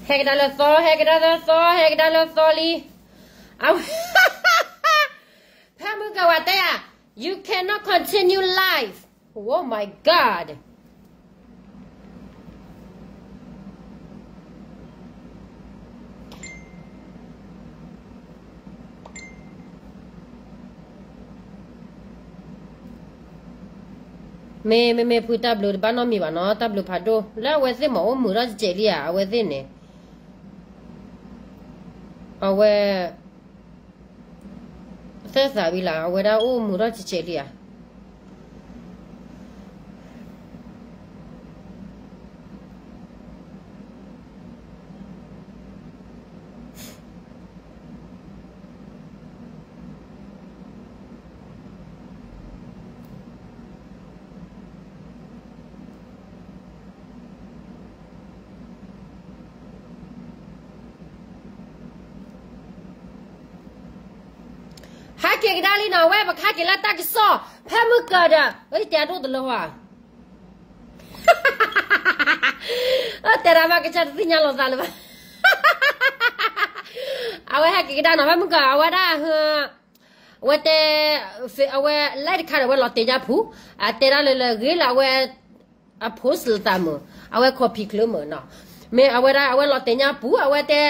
ဟဲကဒါလၢသီ, ဟဲကဒါလၢသီ, ဟဲကဒါလၢသီလံ. အဝဲ, ဖဲမုၢ်ကဝၤတဲယၤ, you cannot continue life. Oh my God. မ့ၢ်, မ့မ့ၢ်ဖုတၢ်ဘျုးတဘၣ်နီတမံၤဘၣ်နီၤ, တၢ်ဘျုးဖးဒိၣ်, လၢအဝဲသ့ၣ်မၤအိၣ်မုာ်ထီၣ်တစဲးလံဧါ, အဝဲသ့ၣ်န့ၣ်, အဝဲ သဲသးဝံၤလၢ အဝဲဒၣ်အိၣ်မုာ်ထီၣ်တစဲးလံဧါ. ဟဲက့ၤကဒါလံနီၤ, အဝဲပကဟဲက့ၤလၢတၢ်ကစီၣ်, ဖဲမုၢ်ကၢၤဒီး, တဲဒိၣ်တလၢဝါ, တဲဒၣ်မးကစၢ်တသ့ၣ်ညါလိာ်သးလၢၤဘၣ်. အဝဲဟဲက့ၤကဒါနီၤ, ဖဲမုၢ်ကၢၤ အဝဲဒၣ်, အဝဲတဲ, အဝဲလဲၤတခါဒီး အဝဲလီၤတဲာ်ညါပူၤ, အတဲဒၣ်လၢလၢဂ့ၤလၢအဝဲ အ post လၢသးမုာ်, အဝဲ copy ချၢမုာ်နီၤ, မ့ၢ်အဝဲဒၣ် အဝဲလီၤတဲာ်ညါပူၤ, အဝဲတဲ,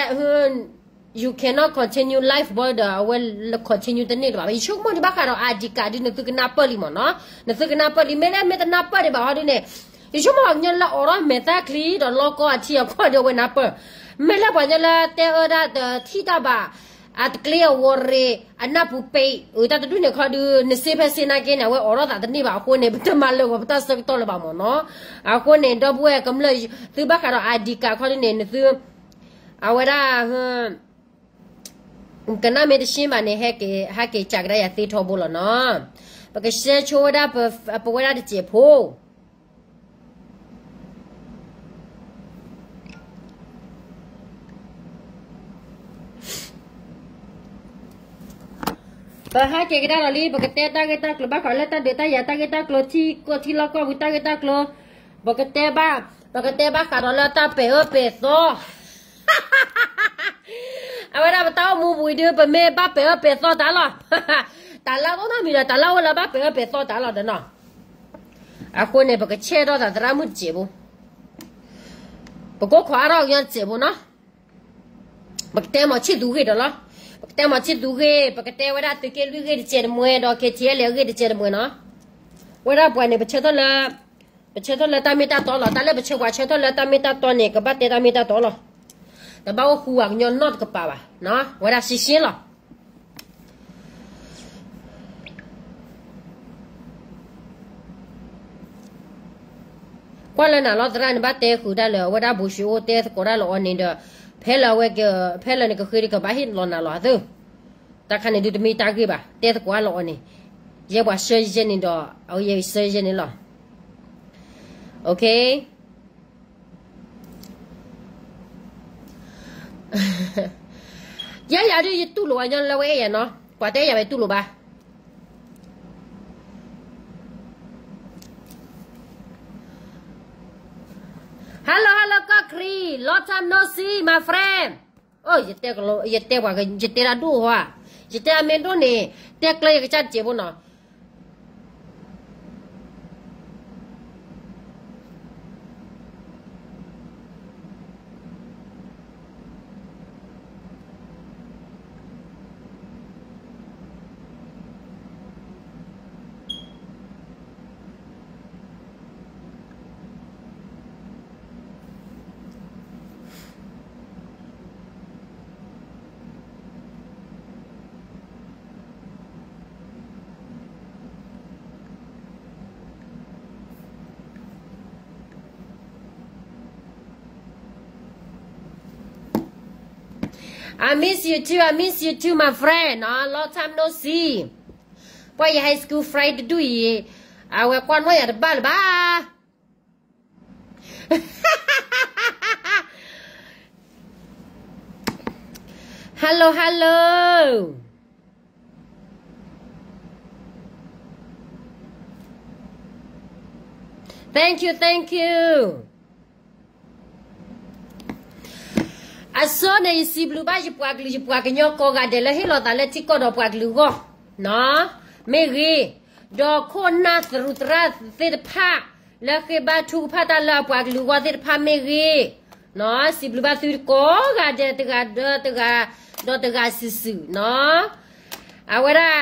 you cannot continue life ဘၣ်ဒီး အဝဲ continue တန့ၢ်လၢၤဘၣ်. ယဆိကမိၣ်ဒံးဘၣ်ဃးဒီး ID card ဒ်နသုကနၢ်ပၢၢ်လံမ့ၢ်နီၤ, နသုကနၢ်ပၢၢ်လံ, မ့ၢ်လၢမ့ၢ်တနၢ်ပၢၢ်ဒံးဘၣ်ဟီဒ်န့ၣ်, ယဆိကမိၣ်ပှၤကညီလၢအိးထီၣ်မဲာ်သၣ်ချံဒီးလီကီအထံအကီၢ်ဒီး အဝဲနၢ်ပၢၢ်, မ့ၢ်လၢပှၤကညီလၢတဲအၢဒၣ်တထံၣ်တၢ်ဘၣ်, အတကျ့အဝီရ့, အနၢ်ပူၤပ့း, အတၢ်တဒူၣ်န့ၣ်ခီဒုး နစ့ဖဲစ့နာ်က့န့ၣ် အဝဲအိးထီၣ်သးတန့ၢ်ဘၣ်အဃိန့ၣ် ပတမၤလၢာ်ဂီၤပတၢ်ဆၢကတီၢ်လၢၤဘၣ်မ့ၢ်နီၤ. အဃိန့ၣ် ဒီပုၢ်ဝဲၢ်ကမျၢၢ်, သုဘၣ်ဃးဒီး ID card ခီဒ်န့ၣ် နသု, အဝဲဒၣ် ကနၣ်မ့ၢ်တရှင်းဘၣ်န့ၣ် ဟဲက့ၤစံးကဒါယၤသ့ထီဘိလီၤနီၤ. ပကရှဲဆိဝဲဒၣ်, ပဝဲဒၣ်တစဲးဖိ ပဟဲက့ၤကဒါလီၤလံ, ပကတဲတၢ်ဂ့ၢ်တၢ်ကျိၤဘၣ်ဃးလၢတၢ်ဒုးတၢ်ယၤတၢ်ဂ့ၢ်တၢ်ကျိၤ, ထံကီၢ်ထံလီၢ်ကီၢ်ပူၤတၢ်ဂ့ၢ်တၢ်ကျိၤ, ပကတဲဘၣ်, ပကတဲဘၣ်ဃးဒီးလၢတၢ်ပဲာ်အၢပဲာ်သီ အဝဲဒၣ်ပတၢ်အိၣ်မူပူၤအံၤဒုး ပမ့ၢ်ဘၣ်ပဲာ်အၢပဲာ်သီတၢ်လီၤ. တၢ်လၢအအိၣ်နီတမံၤဒီး တၢ်လၢအအိၣ်လၢဘၣ်ပဲာ်အၢပဲာ်သီတၢ်လီၤဒီးနီၤ. အဃိန့ၣ် ပကဆဲးထီၣ်သးသရၣ်မုၣ်တစဲးဖိ, ပကိးခိးအါထီၣ်ကညီတစဲးဖိနီၤ. ပကတဲမီၤဆံၣ်သူဂ့ၢ်ဒီးလီၤ. ပကတဲမီၤဆံၣ်သူဂ့ၢ်, ပကတဲဝဲဒၣ်သုးက့လွံၢ်ဂ့ၢ်တစဲးတမှဲဒီး KTLA အဂ့ၢ်တစဲးတမှဲနီၤ. ဝဲဒၣ်ပှၤန့ၣ် ပဆၢထၢၣ်လၢ, ပဆၢထၢၣ်လၢတၢ်မ့ၢ်တၢ်တီလီၤ. တၢ်လၢပဆၢပှၤဆၢထၢၣ်လၢတၢ်မ့ၢ်တၢ်တီန့ၣ် ကဘၣ်တဲတၢ်မ့ၢ်တၢ်တီလီၤ. တဘၣ်အိၣ်ဃူဝဲကညီနီတကပၤဘၣ်. ဝဲဒၣ်ရှဲရှဲလီၤ. ကွၢ်လၢနၤလီၤသရၣ်န့ၣ် ဘၣ်တဲဃုာ်တၢ်လၢအဝဲဒၣ်ဘိၣ်ၡ့အိၣ်တဲသကိးတၢ်လၢအီၤန့ၣ်ဒီး, ဖဲလၢအဝဲ, ဖဲလၢန့ၣ်ကဃ့ဒီးကဘၣ်ဟ့ၣ်လီၤနၤလီၤသၢ. တၢ်ခါန့ၣ်ဒုးတမ့ၢ်တၢ်ဂ့ၢ်ဘၣ်, တဲသကိးတၢ်လၢအီၤန့ၣ်, ယဲပှၤဆှၢယဲန့ၣ်ဒီး, အဝဲယဲဆှၢယဲန့ၣ်လီၤ. ယဲယၤဒုးယတူၢ်လိာ်ဝဲညီလၢဝဲအဲၣ်ယၤနီၤ, ပှၤတအဲၣ်ယၤဝဲတူၢ်လိာ်ဘၣ်. Hello, hello, ကီၢ်ခရံာ်, long time no see, my friend. ယတဲပှၤ, ယတဲတၢ်ဒိၣ်ဟါ, ယတဲအမ့ၢ်ဒိၣ်န့ၣ်, တဲကျၢၤယကစၢ်တစဲးဖိနီၤ. I miss you too, I miss you too, my friend. Long time no see. ပှၤယ high school friend တဒူၣ်အံၤ, အဝဲကွၢ်နီၣ်ယၤတဘၣ်လၢၤဘၣ်. Hello, hello. Thank you, thank you. အဆိန့ၣ် ယစံးဘျုးဘၣ်ယပှၤကလုာ်ယပှၤကညီကိးဂၤဒဲးလၢဟ့ၣ်လီၤသးလၢထံကီၢ်ဒီးပှၤကလုာ်အဂီၢ် မ့ၢ်ဂ့ၤ, ဒီးခိၣ်နၢ်သရူးသရၣ်သ့ၣ်တဖၣ် လၢဃ့ဘါထုကဖၣ်တၢ်လၢအပှၤကလုာ်အဂီၢ်သ့ၣ်တဖၣ်မ့ၢ်ဂ့ၤ, စံးဘျုးဘၣ်သုကိးဂၤဒဲးတဂၤဒီးတဂၤ ဒီးတဂၤစုာ်စုာ်နီၤ. အဝဲဒၣ်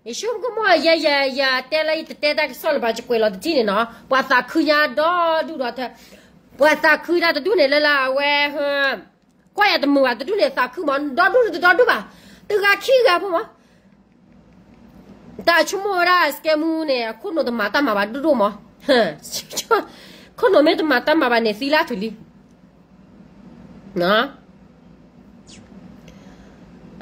ယဆိကမိၣ်ယဲယဲ ယတဲလၢယတတဲတၢ်ကစီၣ်လၢၤဘၣ် ယကွဲးလီၤတထံၣ်န့ၣ်နီၤ, ပှၤသးခုညါဒီဒူၣ်ဒီး ပှၤသးခုတၢ်တဒူၣ်န့ၣ်လၢလၢအဝဲ ကွၢ်ယၤတမုာ်ဘၣ်တဒူၣ်န့ၣ် သးခုမး ဒီဒူၣ်တဒီဒူၣ်ဘၣ်, တဂၤခံဂၤဖိမး တၢ်ဆိကမိၣ်ဝဲဒၣ် စကဲမူန့ၣ် အခိၣ်နူာ်တမၤတၢ်မၤဘၣ်ဒိၣ်ဒိၣ်မး, ခိၣ်နူာ်မ့ၢ်တမၤတၢ်မၤဘၣ်န့ၣ် သံလၢထူၣ်လံ.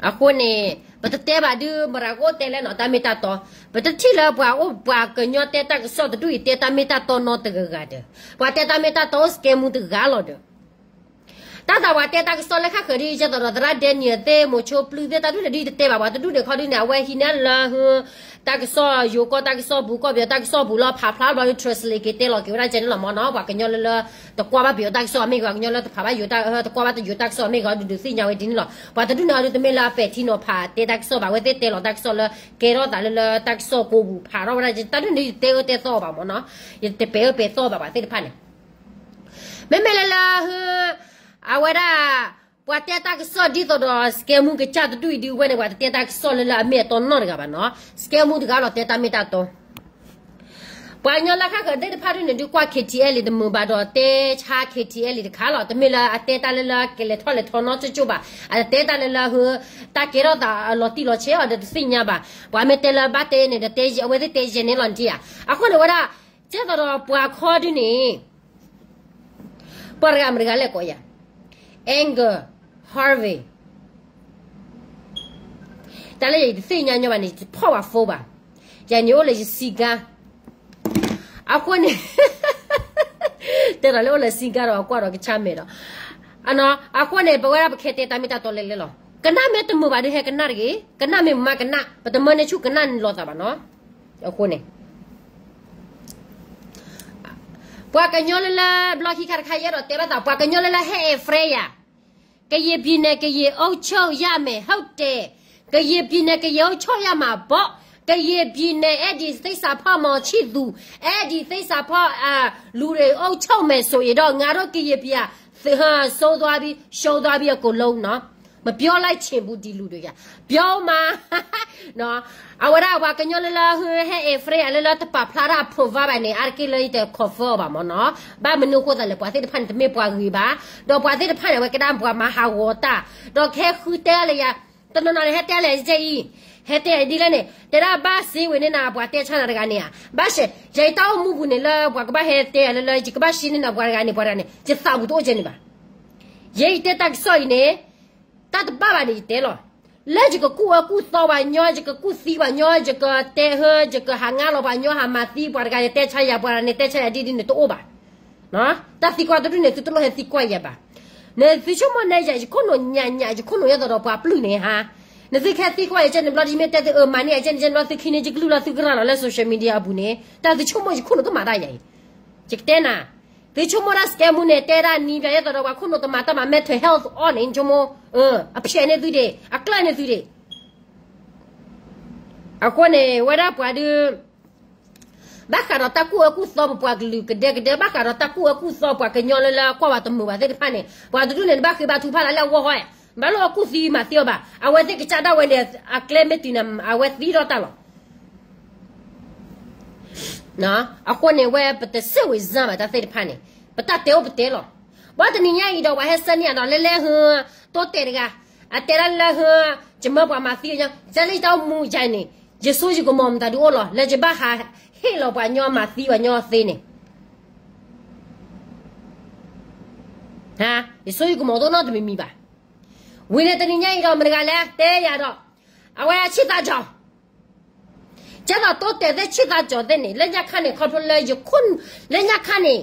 အဃိန့ၣ် ပတတဲဘၣ်ဒုး မရၤကအိၣ်တဲလဲၣ်နီၤ တၢ်မ့ၢ်တၢ်တီ, ပတထံၣ်လၢပှၤအိၣ်ပှၤကညီတဲတၢ်ကစီၣ်တဒူၣ်အံၤ တဲတၢ်မ့ၢ်တၢ်တီနီတဂၤဂၤဒီး ပှၤတဲတၢ်မ့ၢ်တၢ်တီအိၣ်စကဲမူတဂၤလီၤဒီး တၢ်သးပှၤတဲတၢ်ကစီၣ်လၢခါဃၢၤဒ်အံၤ ကဲသိးဒီးသရၣ်ဒဲနံၣ်သ့ၣ် မိၤဆိပျုၢ်သ့ၣ် တၢ်ဒူၣ်န့ၣ်ဒ်တတဲဘၣ် ပှၤတဒူၣ်န့ၣ်ခီဒ်န့ၣ် အဝဲဟံးန့ၢ်လၢ တၢ်ကစီၣ်ယိၤကီၢ် တၢ်ကစီၣ်ပူၤကီၢ်ပယီၤ တၢ်ကစီၣ်ပူၤလီၤ ဖးဖျါဘျီဒ် translate က့ၤတဲလီၤက့ၤဝဲဒၣ်ကဲန့ၣ်လီၤမ့ၢ်နီၤ. ပှၤကညီလၢလၢ တကွၢ်ဘၣ်ပယီၤတၢ်ကစီၣ်အမ့ၢ်ဂ့ၤ ပှၤကညီလၢတဖးဘၣ်ယိၤတၢ် တကွၢ်ဘၣ်ယိၤတၢ်ကစီၣ်အမ့ၢ်ဂ့ၤ ဒုးဒုးသ့ၣ်ညါဝဲဒ်န့ၣ်လီၤ. ပှၤတဒူၣ်န့ၣ်အဒုးတမ့ၢ်လၢအပဲာ်ထံနီၤဖးတဲတၢ်ကစီၣ်ဘၣ် အဝဲသ့ၣ်တဲလီၤတၢ်ကစီၣ်လၢ ကဲထီၣ်သးလၢလၢတၢ်ကစီၣ်ကိးပူၤ ဖးထီၣ်ဝဲဒၣ် တၢ်ဒ်န့ၣ် ယတဲအၢတဲသီအီၤဘၣ်မ့ၢ်နီၤ. ယတပဲာ်အၢပဲာ်သီဘၣ်ပှၤသ့ၣ်တဖၣ်န့ၣ် မ့မ့ၢ်လၢလၢ အဝဲဒၣ် ပှၤတဲတၢ်ကစီၣ်ဒ်သိးဒီး စကဲမူကစၢ်တဒူၣ်အံၤဒုးဝဲန့ၣ် ပှၤတတဲတၢ်ကစီၣ်လၢလၢအမ့ၢ်အတီနီတဂၤဘၣ်နီၤ. စကဲမူတဂၤလီၤတဲတၢ်မ့ၢ်တၢ်တီ ပှၤကညီလၢခါဃၢၤသ့ၣ်တဖၣ်ဒ်န့ၣ်ဒုးကွၢ် KTLA တမုာ်ဘၣ်ဒီးတဲဆါ KTLA တခါလီၤ. တမ့ၢ်လၢအတဲတၢ်လၢလၢကလဲၤထီၣ်လဲၤထီနီတကၠိၢ်ဘၣ်. အတဲတၢ်လၢလၢဟၢ တၢ်ကဲထီၣ်သးအလီၤတံၢ်လီၤဆဲးအီၤဒီးတသ့ၣ်ညါဘၣ်. ပှၤမ့ၢ်တဲလၢဘၣ်တဲန့ၣ်ဒီးတဲယဲ အဝဲသ့ၣ်တဲယဲန့ၣ်လီၤနထံၣ်ဧါ. အဃိန့ၣ်ဝဲဒၣ် ကဲသိးဒီးပှၤခီဒုးန့ၣ် ပှၤတဂၤမတဂၤလဲၣ်ကိးယၤ Anger Harvey တၢ်လၢယတသ့ၣ်ညါညီဘၣ်န့ၣ် ယတဖီၣ်ဘၣ် phone ဘၣ်. ယၤန့ၣ်အိၣ်လၢယစံကါ အဃိန့ၣ် တဲဒီးလၢအိၣ်လၢစံကါဒီးအကွၢ်ဒီးကဆါမဲာ်ဒီး အဃိန့ၣ် ပဝဲဒၣ်ပခဲတဲတၢ်မ့ၢ်တၢ်တီလဲၤလဲၤလီၤ. ကနၣ်မ့ၢ်တမုာ်ဘၣ်ဒုးဟဲကနၣ်တဂ့ၤ, ကနၣ်မ့ၢ်မၤကနၣ်, ပတမၢန့ၢ်ဆူၣ်ကနၣ်လိာ်သးဘၣ်နီၤ. အဃိန့ၣ် ပှၤကညီလၢလၢ ဘျီခံခါတခါယအဲၣ်ဒိးတဲဘၣ်သး ပှၤကညီလၢလၢဟဲအဲၣ် free ယၤ ကရင်ပြည်နယ် ကရင်အုပ်ချုပ်ရမယ် ဟုတ်တယ်, ကရင်ပြည်နယ် ကရင်အုပ်ချုပ်ရမှာပေါ့, ကရင်ပြည်နယ် အဲဒီသစ္စာဖောက်မောင်ချစ်သူ, အဲဒီသစ္စာဖောက် လူတွေအုပ်ချုပ်မယ်ဆိုရင်တော့ ငါတို့ကရင်ပြည် ဆိုးသွားပြီ ရှုံးသွားပြီ အကုန်လုံးနော်. မပြောလိုက်ချင်ဘူး ဒီလူတွေက ပြောမှာ အဝဲဒၣ်ပှၤကညီလၢလၢ ဟဲအဲၣ် free လၢလၢတပာ်ဖျါတၢ် approve ဘၣ်န့ၣ် အါတက့ၢ်လၢယတ confirm ဘၣ်မ့ၢ်နီၤ. ဘၣ်မနုၤအဃိသတးလဲၣ် ပှၤသ့ၣ်တဖၣ်န့ၣ် တမ့ၢ်ပှၤဂ့ၤဘၣ်, ဒီးပှၤသ့ၣ်တဖၣ်န့ၣ် အဝဲကဒါပှၤမၤဟးဂီၤတၢ်, ဒီးကဟဲဃုတဲလၢယၤ, တနီၤနီၤန့ၣ် ဟဲတဲလၢယဲအံၤ, ဟဲတဲဒ်လဲၣ်န့ၣ် တဲဒၣ်ဘၣ်စ့ဝဲန့ၣ်နၤ ပှၤတဲဆါနၤတဂၤန့ၣ်ဧါ, ဘၣ်ရှဲ ယၤအံၤတၢ်အိၣ်မူပူၤန့ၣ်လၢ ပှၤကဘၣ်ဟဲတဲယၤလၢလၢ ယကဘၣ်ရှင်းန့ၢ်နၤပှၤတဂၤန့ၣ် ပှၤတဂၤန့ၣ် ယသးပူၤတအိၣ်ကဲန့ၣ်ဘၣ်. ယဲအံၤတဲတၢ်ကစီၣ်အံၤန့ၣ် တၢ်တဘၣ်ဘၣ်န့ၣ် ယတဲလီၤ. လၢယကကူၣ်အၢကူၣ်သီပှၤညီ ယကကူၣ်သံပှၤညီ ယကတဲဟၢ ယကဟးငါလီၤပှၤညီ ဟးမၤသံပှၤတဂၤန့ၣ် တဲဆါယၤ ပှၤတဂၤန့ၣ် တဲဆါယၤဒ်ဒ်န့ၣ် တအိၣ်ဘၣ်. တၢ်သံကွၢ်တဒူၣ်န့ၣ် သုတလိၣ်ဟဲသံကွၢ်ယၤဘၣ်. နသုဆိကမိၣ်န့ၣ် ယၤ ယခိၣ်နူာ်ညၣ်ညၣ် ယခိၣ်နူာ်ယဲသိးဒီးပှၤပျုၢ်န့ၣ်ဟါ, နသုကဟဲသံကွၢ်ယၤကဲန့ၣ်ဘျီ ယမ့ၢ်တဲသုအၢမၤန့ၢ်ယၤကဲန့ၣ် ကဲန့ၣ်ဘျီ သုခံန့ၢ်ယကလုၢ်လီၤ သုကရၢ်လီၤလၢ social media အပူၤန့ၣ် တၢ်သုဆိကမိၣ် ယခိၣ်နူာ်တမၤတၢ်ယၤအံၤ, ယကတဲနၤ, သုဆိကမိၣ်တၢ် စကဲမူန့ၣ် တဲဒၣ်နံၤပျၢ်ယဲသိးဒီးပှၤခိၣ်နူာ်တမၤတၢ်မၤ mental health အီၣ်န့ၣ် နဆိကမိၣ်, အဖျဲးန့ၢ်သုဒံး အကျၢၢ်န့ၢ်သုဒံး. အဃိန့ၣ် ဝဲဒၣ်ပှၤဒုး ဘၣ်ဃးဒီးတၢ်ကူၣ်အၢကူၣ်သီပပှၤကလုာ်ကဒဲကဒဲ ဘၣ်ဃးဒီးတၢ်ကူၣ်အၢကူၣ်သီပှၤကညီလၢလၢကွၢ်ဝဲတမုာ်ဘၣ်သ့ၣ်တဖၣ်န့ၣ် ပှၤတဒူၣ်န့ၣ် နဘၣ်ဃ့ဘါထုကဖၣ်လၢအဂီၢ်ဃီ, ဘၣ်လိၣ်အကူၣ်သံမၤသံအီၤဘၣ်. အဝဲသ့ၣ်ကစၢ်ဒၣ်ဝဲန့ၣ် အကျဲမ့ၢ်တုၤန့ၣ် အဝဲသံထီၣ်တၢ်လီၤ. အဃိန့ၣ် ဝဲပတစ့ၢ်ဝံၤစၢ်ဘၣ်တၢ်သ့ၣ်တဖၣ်န့ၣ် ပတၢ်တဲအိၣ်ပတဲလီၤ. ဘၣ်တနံၤညါအံၤဒီး ပှၤဟဲဆၢန့ၢ်အဒီးလဲလဲဟ တိတဲာ်တဂၤ အတဲဒၣ်လၢဟ ယမၢပှၤမၤသံအညါ ကဲလၢယတၢ်အိၣ်မူယၤန့ၣ် ယစိယကမီၤမတၤဒုးအိၣ်လီၤ လၢယဘၣ်ဟးဟ့ၣ်လီၤပှၤညီမၤသံပှၤညီသ့န့ၣ် ယစိယကမီၤတအိၣ်နီတမံၤမံၤဘၣ်. ဝံၤန့ၣ်တနံၤညါအံၤဒီး မတဂၤလဲၣ် တဲယၤဒီး အဝဲဆံၣ်သးကီၤ ကဲသိးတိတဲာ်သ့ၣ်ဆံၣ်သးကီၤသ့ၣ်န့ၣ် လၢညါခါန့ၣ် ခီဖျိလၢယခိၣ် လၢညါခါန့ၣ်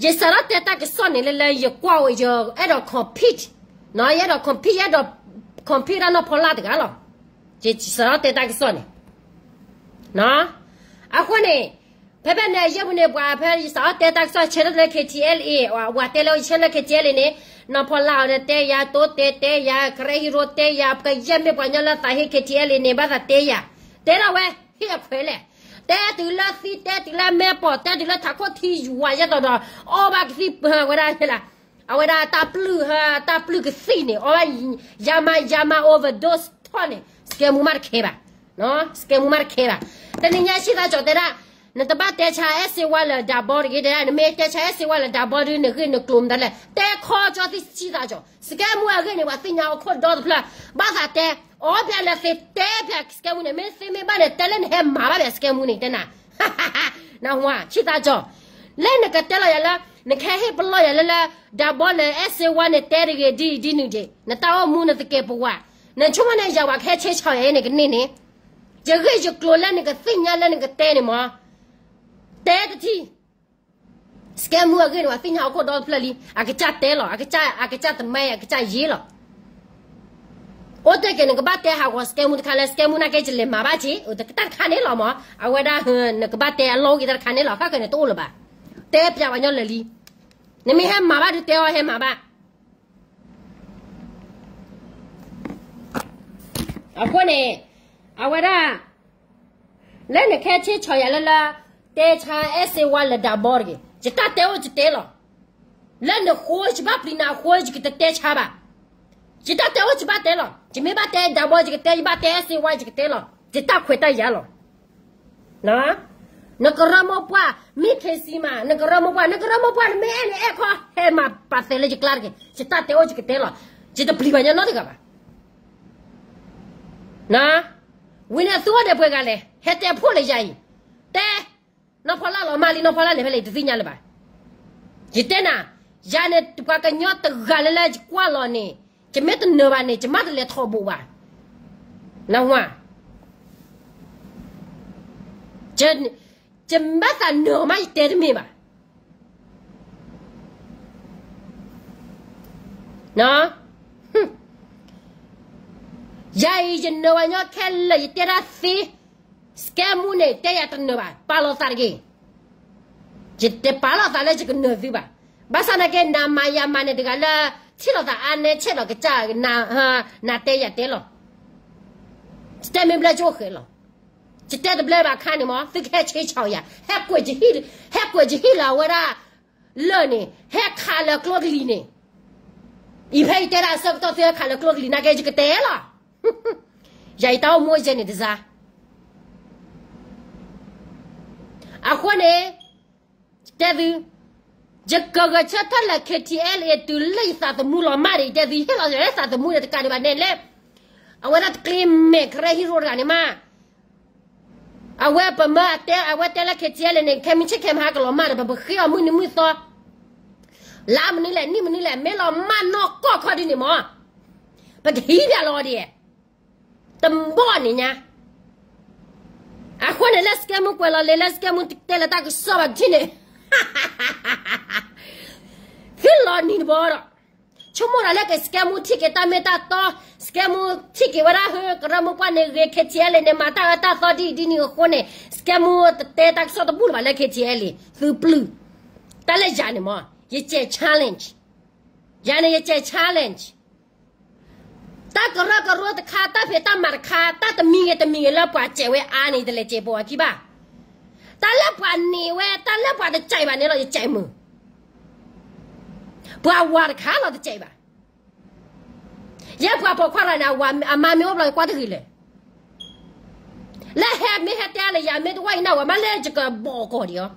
ယစးထီၣ်တဲတၢ်ကစီၣ်န့ၣ် လၢလၢယကွၢ်ဝဲ ယအဲၣ်ဒိး compete ယအဲၣ်ဒိး compete ယအဲၣ်ဒိး compete ဒၣ်နီၢ်ဖီလာ်တဂၤလီၤ. ယစးထီၣ်တဲတၢ်ကစီၣ်န့ၣ် အဃိန့ၣ် ဖဲဖဲန့ၣ် ယဲၢ်ပူၤန့ၣ် ပှၤဖဲယစးထီၣ်တဲတၢ်ကစီၣ် ဆဲးထီၣ်လၢ KTLA ပှၤတဲလၢယဆဲးလၢ KTLA န့ၣ် နီၢ်ဖီလာ်အီၤဒီးတဲယၤ, တိတဲတဲယၤ, ကရၢဟံရိတဲယၤ, ပကယဲၢ်မ့ၢ်ပှၤကညီလၢသးဟ့ KTLA န့ၣ် ဘၣ်သးတဲယၤ, တဲထီၣ်ဝဲ, ဟ့ၣ်အခွဲးလဲၣ်, တဲတုၤလၢသံ တဲတုၤလၢမဲာ်ပိာ် တဲတုၤလၢထးခိၣ်ထံယွၤယဲၢ်တီၤဒီး အီၣ်ဘၣ်ကသံၣ်ပဝဲဒၣ်လၢ်, အဝဲဒၣ်တၢ်ပျုၢ်, တၢ်ပျုၢ်ကသံၣ်န့ၣ် အီၣ်ဘၣ်, ယၤမၤ ယၤမၤ overdose ထီၣ်န့ၣ် စကဲမူမးတခဲဘၣ် စကဲမူမးတခဲဘၣ်. တနံၤညါဆံသးကၠီၤတဲဒၣ်, နတဘၣ်တဲဆါအဲၣ်စ့ဝါလၢဒၣ်ဘီတဂ့ၤ, တဲဒၣ် နမ့ၢ်တဲဆါအဲၣ်စ့ဝါလၢဒၣ်ဘီဒုး နဂ့ၢ်နကျိၤမတၤလဲၣ်, တဲခီကၠီသံဆံသးကၠီၤ, စကဲမူအဂ့ၢ်န့ၣ် ပှၤသ့ၣ်ညါအခိၣ်ဒီတဖျၢၣ်, ဘၣ်သးတဲ, အီၣ်ဖျါလၢသ့တဲဖျါစကဲမူန့ၣ် မ့ၢ်သ့မ့ၢ်ဘၣ်န့ၣ် တဲလၢနဟဲမၤဘၣ်ဖဲစကဲမူန့ၣ် တဲနၤ နဝၤဆံသးကၠီၤ, လၢနကတဲလီၤယၤလၢ, နကဟဲဟ့ၣ်ပလီၢ်ယၤလၢလၢ, ဒၣ်ဘီလၢအဲၣ်စ့ဝါန့ၣ် တဲတဂ့ၤဒ်အံၤဒ်နုၤဒံး, နတၢ်အိၣ်မူနသကဲးပဝး, နဆိကမိၣ်န့ၣ်ယၤဝဲကဟဲဆ့ဆီယၤအံၤန့ၣ်ကန့ၢ်န့ၣ်, ယဂ့ၢ်ယကျိၤလၢနကသ့ၣ်ညါလၢနကတဲန့ၣ်မး, တဲတထံၣ် စကဲမူအဂ့ၢ်န့ၣ် ပှၤသ့ၣ်ညါအခိၣ်ဒီတဖျၢၣ်လံ, အကစၢ်တဲလီၤ, အကစၢ်တမဲ အကစၢ်ယ့လီၤ. အိၣ်တ့ၢ်က့ၤ နကဘၣ်တဲဟးဂီၤစကဲမူတခါလၢ စကဲမူနာ်က့ ယလဲၤမၤဘၣ်က့ၤ တၢ်တခါန့ၣ်လီၤမး, အဝဲဒၣ်, နကဘၣ်တဲအလီၢ်ဂ့ၤတၢ်တခါန့ၣ်လီၤ, ဃၣ်ဃၢၤန့ၣ်တအိၣ်လၢၤဘၣ်, တဲပျးဝဲညီလၢာ်လံ, နမ့ၢ်ဟဲမၤဘၣ်ဒုးတဲအီၤဟဲမၤဘၣ် အဃိန့ၣ်, အဝဲဒၣ်, လၢနကဟဲဆ့ဆီယၤလၢလၢ, တဲဆါအဲၣ်စ့ဝါလၢဒၣ်ဘီတဂ့ၤ, ယတၢ်တဲအိၣ်ယတဲလီၤ, လၢနဃိယဘၣ်ပျံၤနၤအဃိယကတတဲဆါဘၣ်, ယတၢ်တဲအိၣ်ယဘၣ်တဲလီၤ, ယမ့ၢ်ဘၣ်တဲဒၣ်ဘီယကတဲ, ယဘၣ်တဲအဲၣ်စ့ဝါယကတဲလီၤ, ယတၢ်ခွဲးတၢ်ယာ်လီၤ နကရၢမိၢ်ပှၢ်, မ့ၢ်ခဲစံမး, နကရၢမိၢ်ပှၢ်, နကရၢမိၢ်ပှၢ် နမ့ၢ်အဲၣ်န့ၣ်အဲၣ်ခီ, ဟဲမၤပာ်သဲလၢယကျါတဂ့ၤ, ယတၢ်တဲအိၣ်ယကတဲလီၤ, ယတပျံၤဘၣ်ညီနီတဂၤဘၣ်. ဝံၤန့ၣ်အသူအိၣ်ဒီးပှဲၤဂၤလဲၣ်, ဟဲတဲဖှိၣ်လၢယၤအံၤ, တဲ, နီၢ်ဖီလာ်လီၤမၢ်လံ နီၢ်ဖီလာ်န့ၣ်ဖဲလဲၣ် ယတသ့ၣ်ညါလၢၤဘၣ်. ယတဲနၤ, ယၤန့ၣ်ပှၤကညီတဂၤလၢလၢယကွၢ်လီၤန့ၣ်, ယမ့ၢ်တနၢၤဘၣ်န့ၣ် ယမ့ၢ်တလဲၤထီၣ်ဘိးဘၣ်, နဝၤ ယမ့ၢ်သးနၢၤမး ယတဲတမ့ၢ်ဘၣ်. ယၤအံၤယနၢၤဝဲညီခဲလၢာ် ယတဲဒၣ်သ့, စကဲမူန့ၣ် တဲယၤတနၢၤဘၣ် ပာ်လီၤသးတဂ့ၤ. ယတပာ်လီၤသးလၢယကနၢၤသုဘၣ်. ဘၣ်ဆၣ်နာ်က့ နမၤယၤမၤန့ၣ်တဂၤလၢ ထံၣ်လိာ်သးအါနဲဆဲးဒီးကစၢ်, နတဲယၤတဲလီၤ. ယတဲမ့ၢ်ဘျဲၣ်ကၠိဃဲၤလီၤ. ယတဲတဘျဲၣ်ဘၣ်ခါန့ၣ်မး သုကဟဲဆ့ဆီယၤ, ဟဲကွဲးယဟံၣ်, ဟဲကွဲးယဟံၣ်လၢအဝဲဒၣ်, လၢာ်န့ၣ် ဟဲခးလၢကျိကလံၤန့ၣ်, အံၤဖဲယတဲဒၣ်အဆၢကတီၢ် သုဟဲခးလၢကျိကလံၤနာ်က့ ယကတဲလီၤ. ယၤအံၤတၢ်အိၣ်မူယဲန့ၣ်တစါ အဃိန့ၣ်, တဲသု, ယကဂဲၤဆၢထၢၣ်လၢ KTLA တုၤလၢယသးသမူလီၤမၢ်ဒီး ယတဲသု ယဟ့ၣ်လီၤယသးသမူန့ၣ်တကးဒံးဘၣ်န့ၣ်လဲၣ်. အဝဲဒၣ်တကျ့မဲာ်ကရၢဟံၣ်ရိတဂၤန့ၣ်မး, အဝဲပမၢအတဲ အဝဲတဲလၢ KTLA န့ၣ် ခဲမုၢ်ဆ့ၣ်ခဲမုၢ်ဟါကလီၤမၢ်ဒီး ပပဃ့အီၤမုၢ်နံၤမုၢ်သီ လါမနုၤလဲၣ် နံၣ်မနုၤလဲၣ် မ့ၢ်လီၤမၢ်နီၢ်ကီၢ်ခီဒ်န့ၣ်မး, ပကဟံးဘၣ်လီၤဒ် တဘီၣ်န့ၣ်ညါ. အဃိန့ၣ်လၢစကဲမူကွဲးလီၤလံ လၢစကဲမူတဲလၢတၢ်ကစီၣ်ဘၣ်ထံၣ်န့ၣ်, သုလီၤနံၤတဘီဒီး, ဆိကမိၣ်ဒၣ်လၢကစကဲမူထံၣ်က့ၤတၢ်မ့ၢ်တၢ်တီ, စကဲမူထံၣ်က့ၤဝဲဒၣ်ဟၢကရၢမိၢ်ပှၢ်န့ၣ်ဂ့ၤ KTLA န့ၣ် မၤတၢ်အၢတၢ်သီဒ်အံၤဒ်နုၤအဃိန့ၣ် စကဲမူတတဲတၢ်ကစီၣ်တဘူၣ်လၢၤဘၣ်လၢ KTLA သုပျုၢ်, တၢ်လၢယၤန့ၣ်မး ယကဲ challenge, ယၤန့ၣ်ယကဲ challenge တၢ်ကရၢကရိတခါ တၢ်ဖံးတၢ်မၤတခါ တၢ်တမံၤဂ့ၤတမံၤဂ့ၤလၢပှၤစဲးဝဲအါန့ၣ် ယတလဲၤစဲးပိာ်အခံဘၣ်. တၢ်လၢပှၤန့ၢ်ဝဲ တၢ်လၢပှၤတစဲးဘၣ်န့ၣ်လီၤ ယစဲးမုာ်, ပှၤဝၤတခါလီၤတစဲးဘၣ်. ယဲပှၤပိာ်ခွါရၤန့ၣ် အမါမ့ၢ်အိၣ်ဘျီ ယကွၢ်တဂ့ၤလဲၣ်. လၢဟဲမ့ၢ်ဟဲတဲလၢယၤမ့ၢ်တဝၢ်အံၤနၢ်ဝဲ မ့ၢ်လၢယကဘီၣ်ကီၢ်ဒံးအီၤ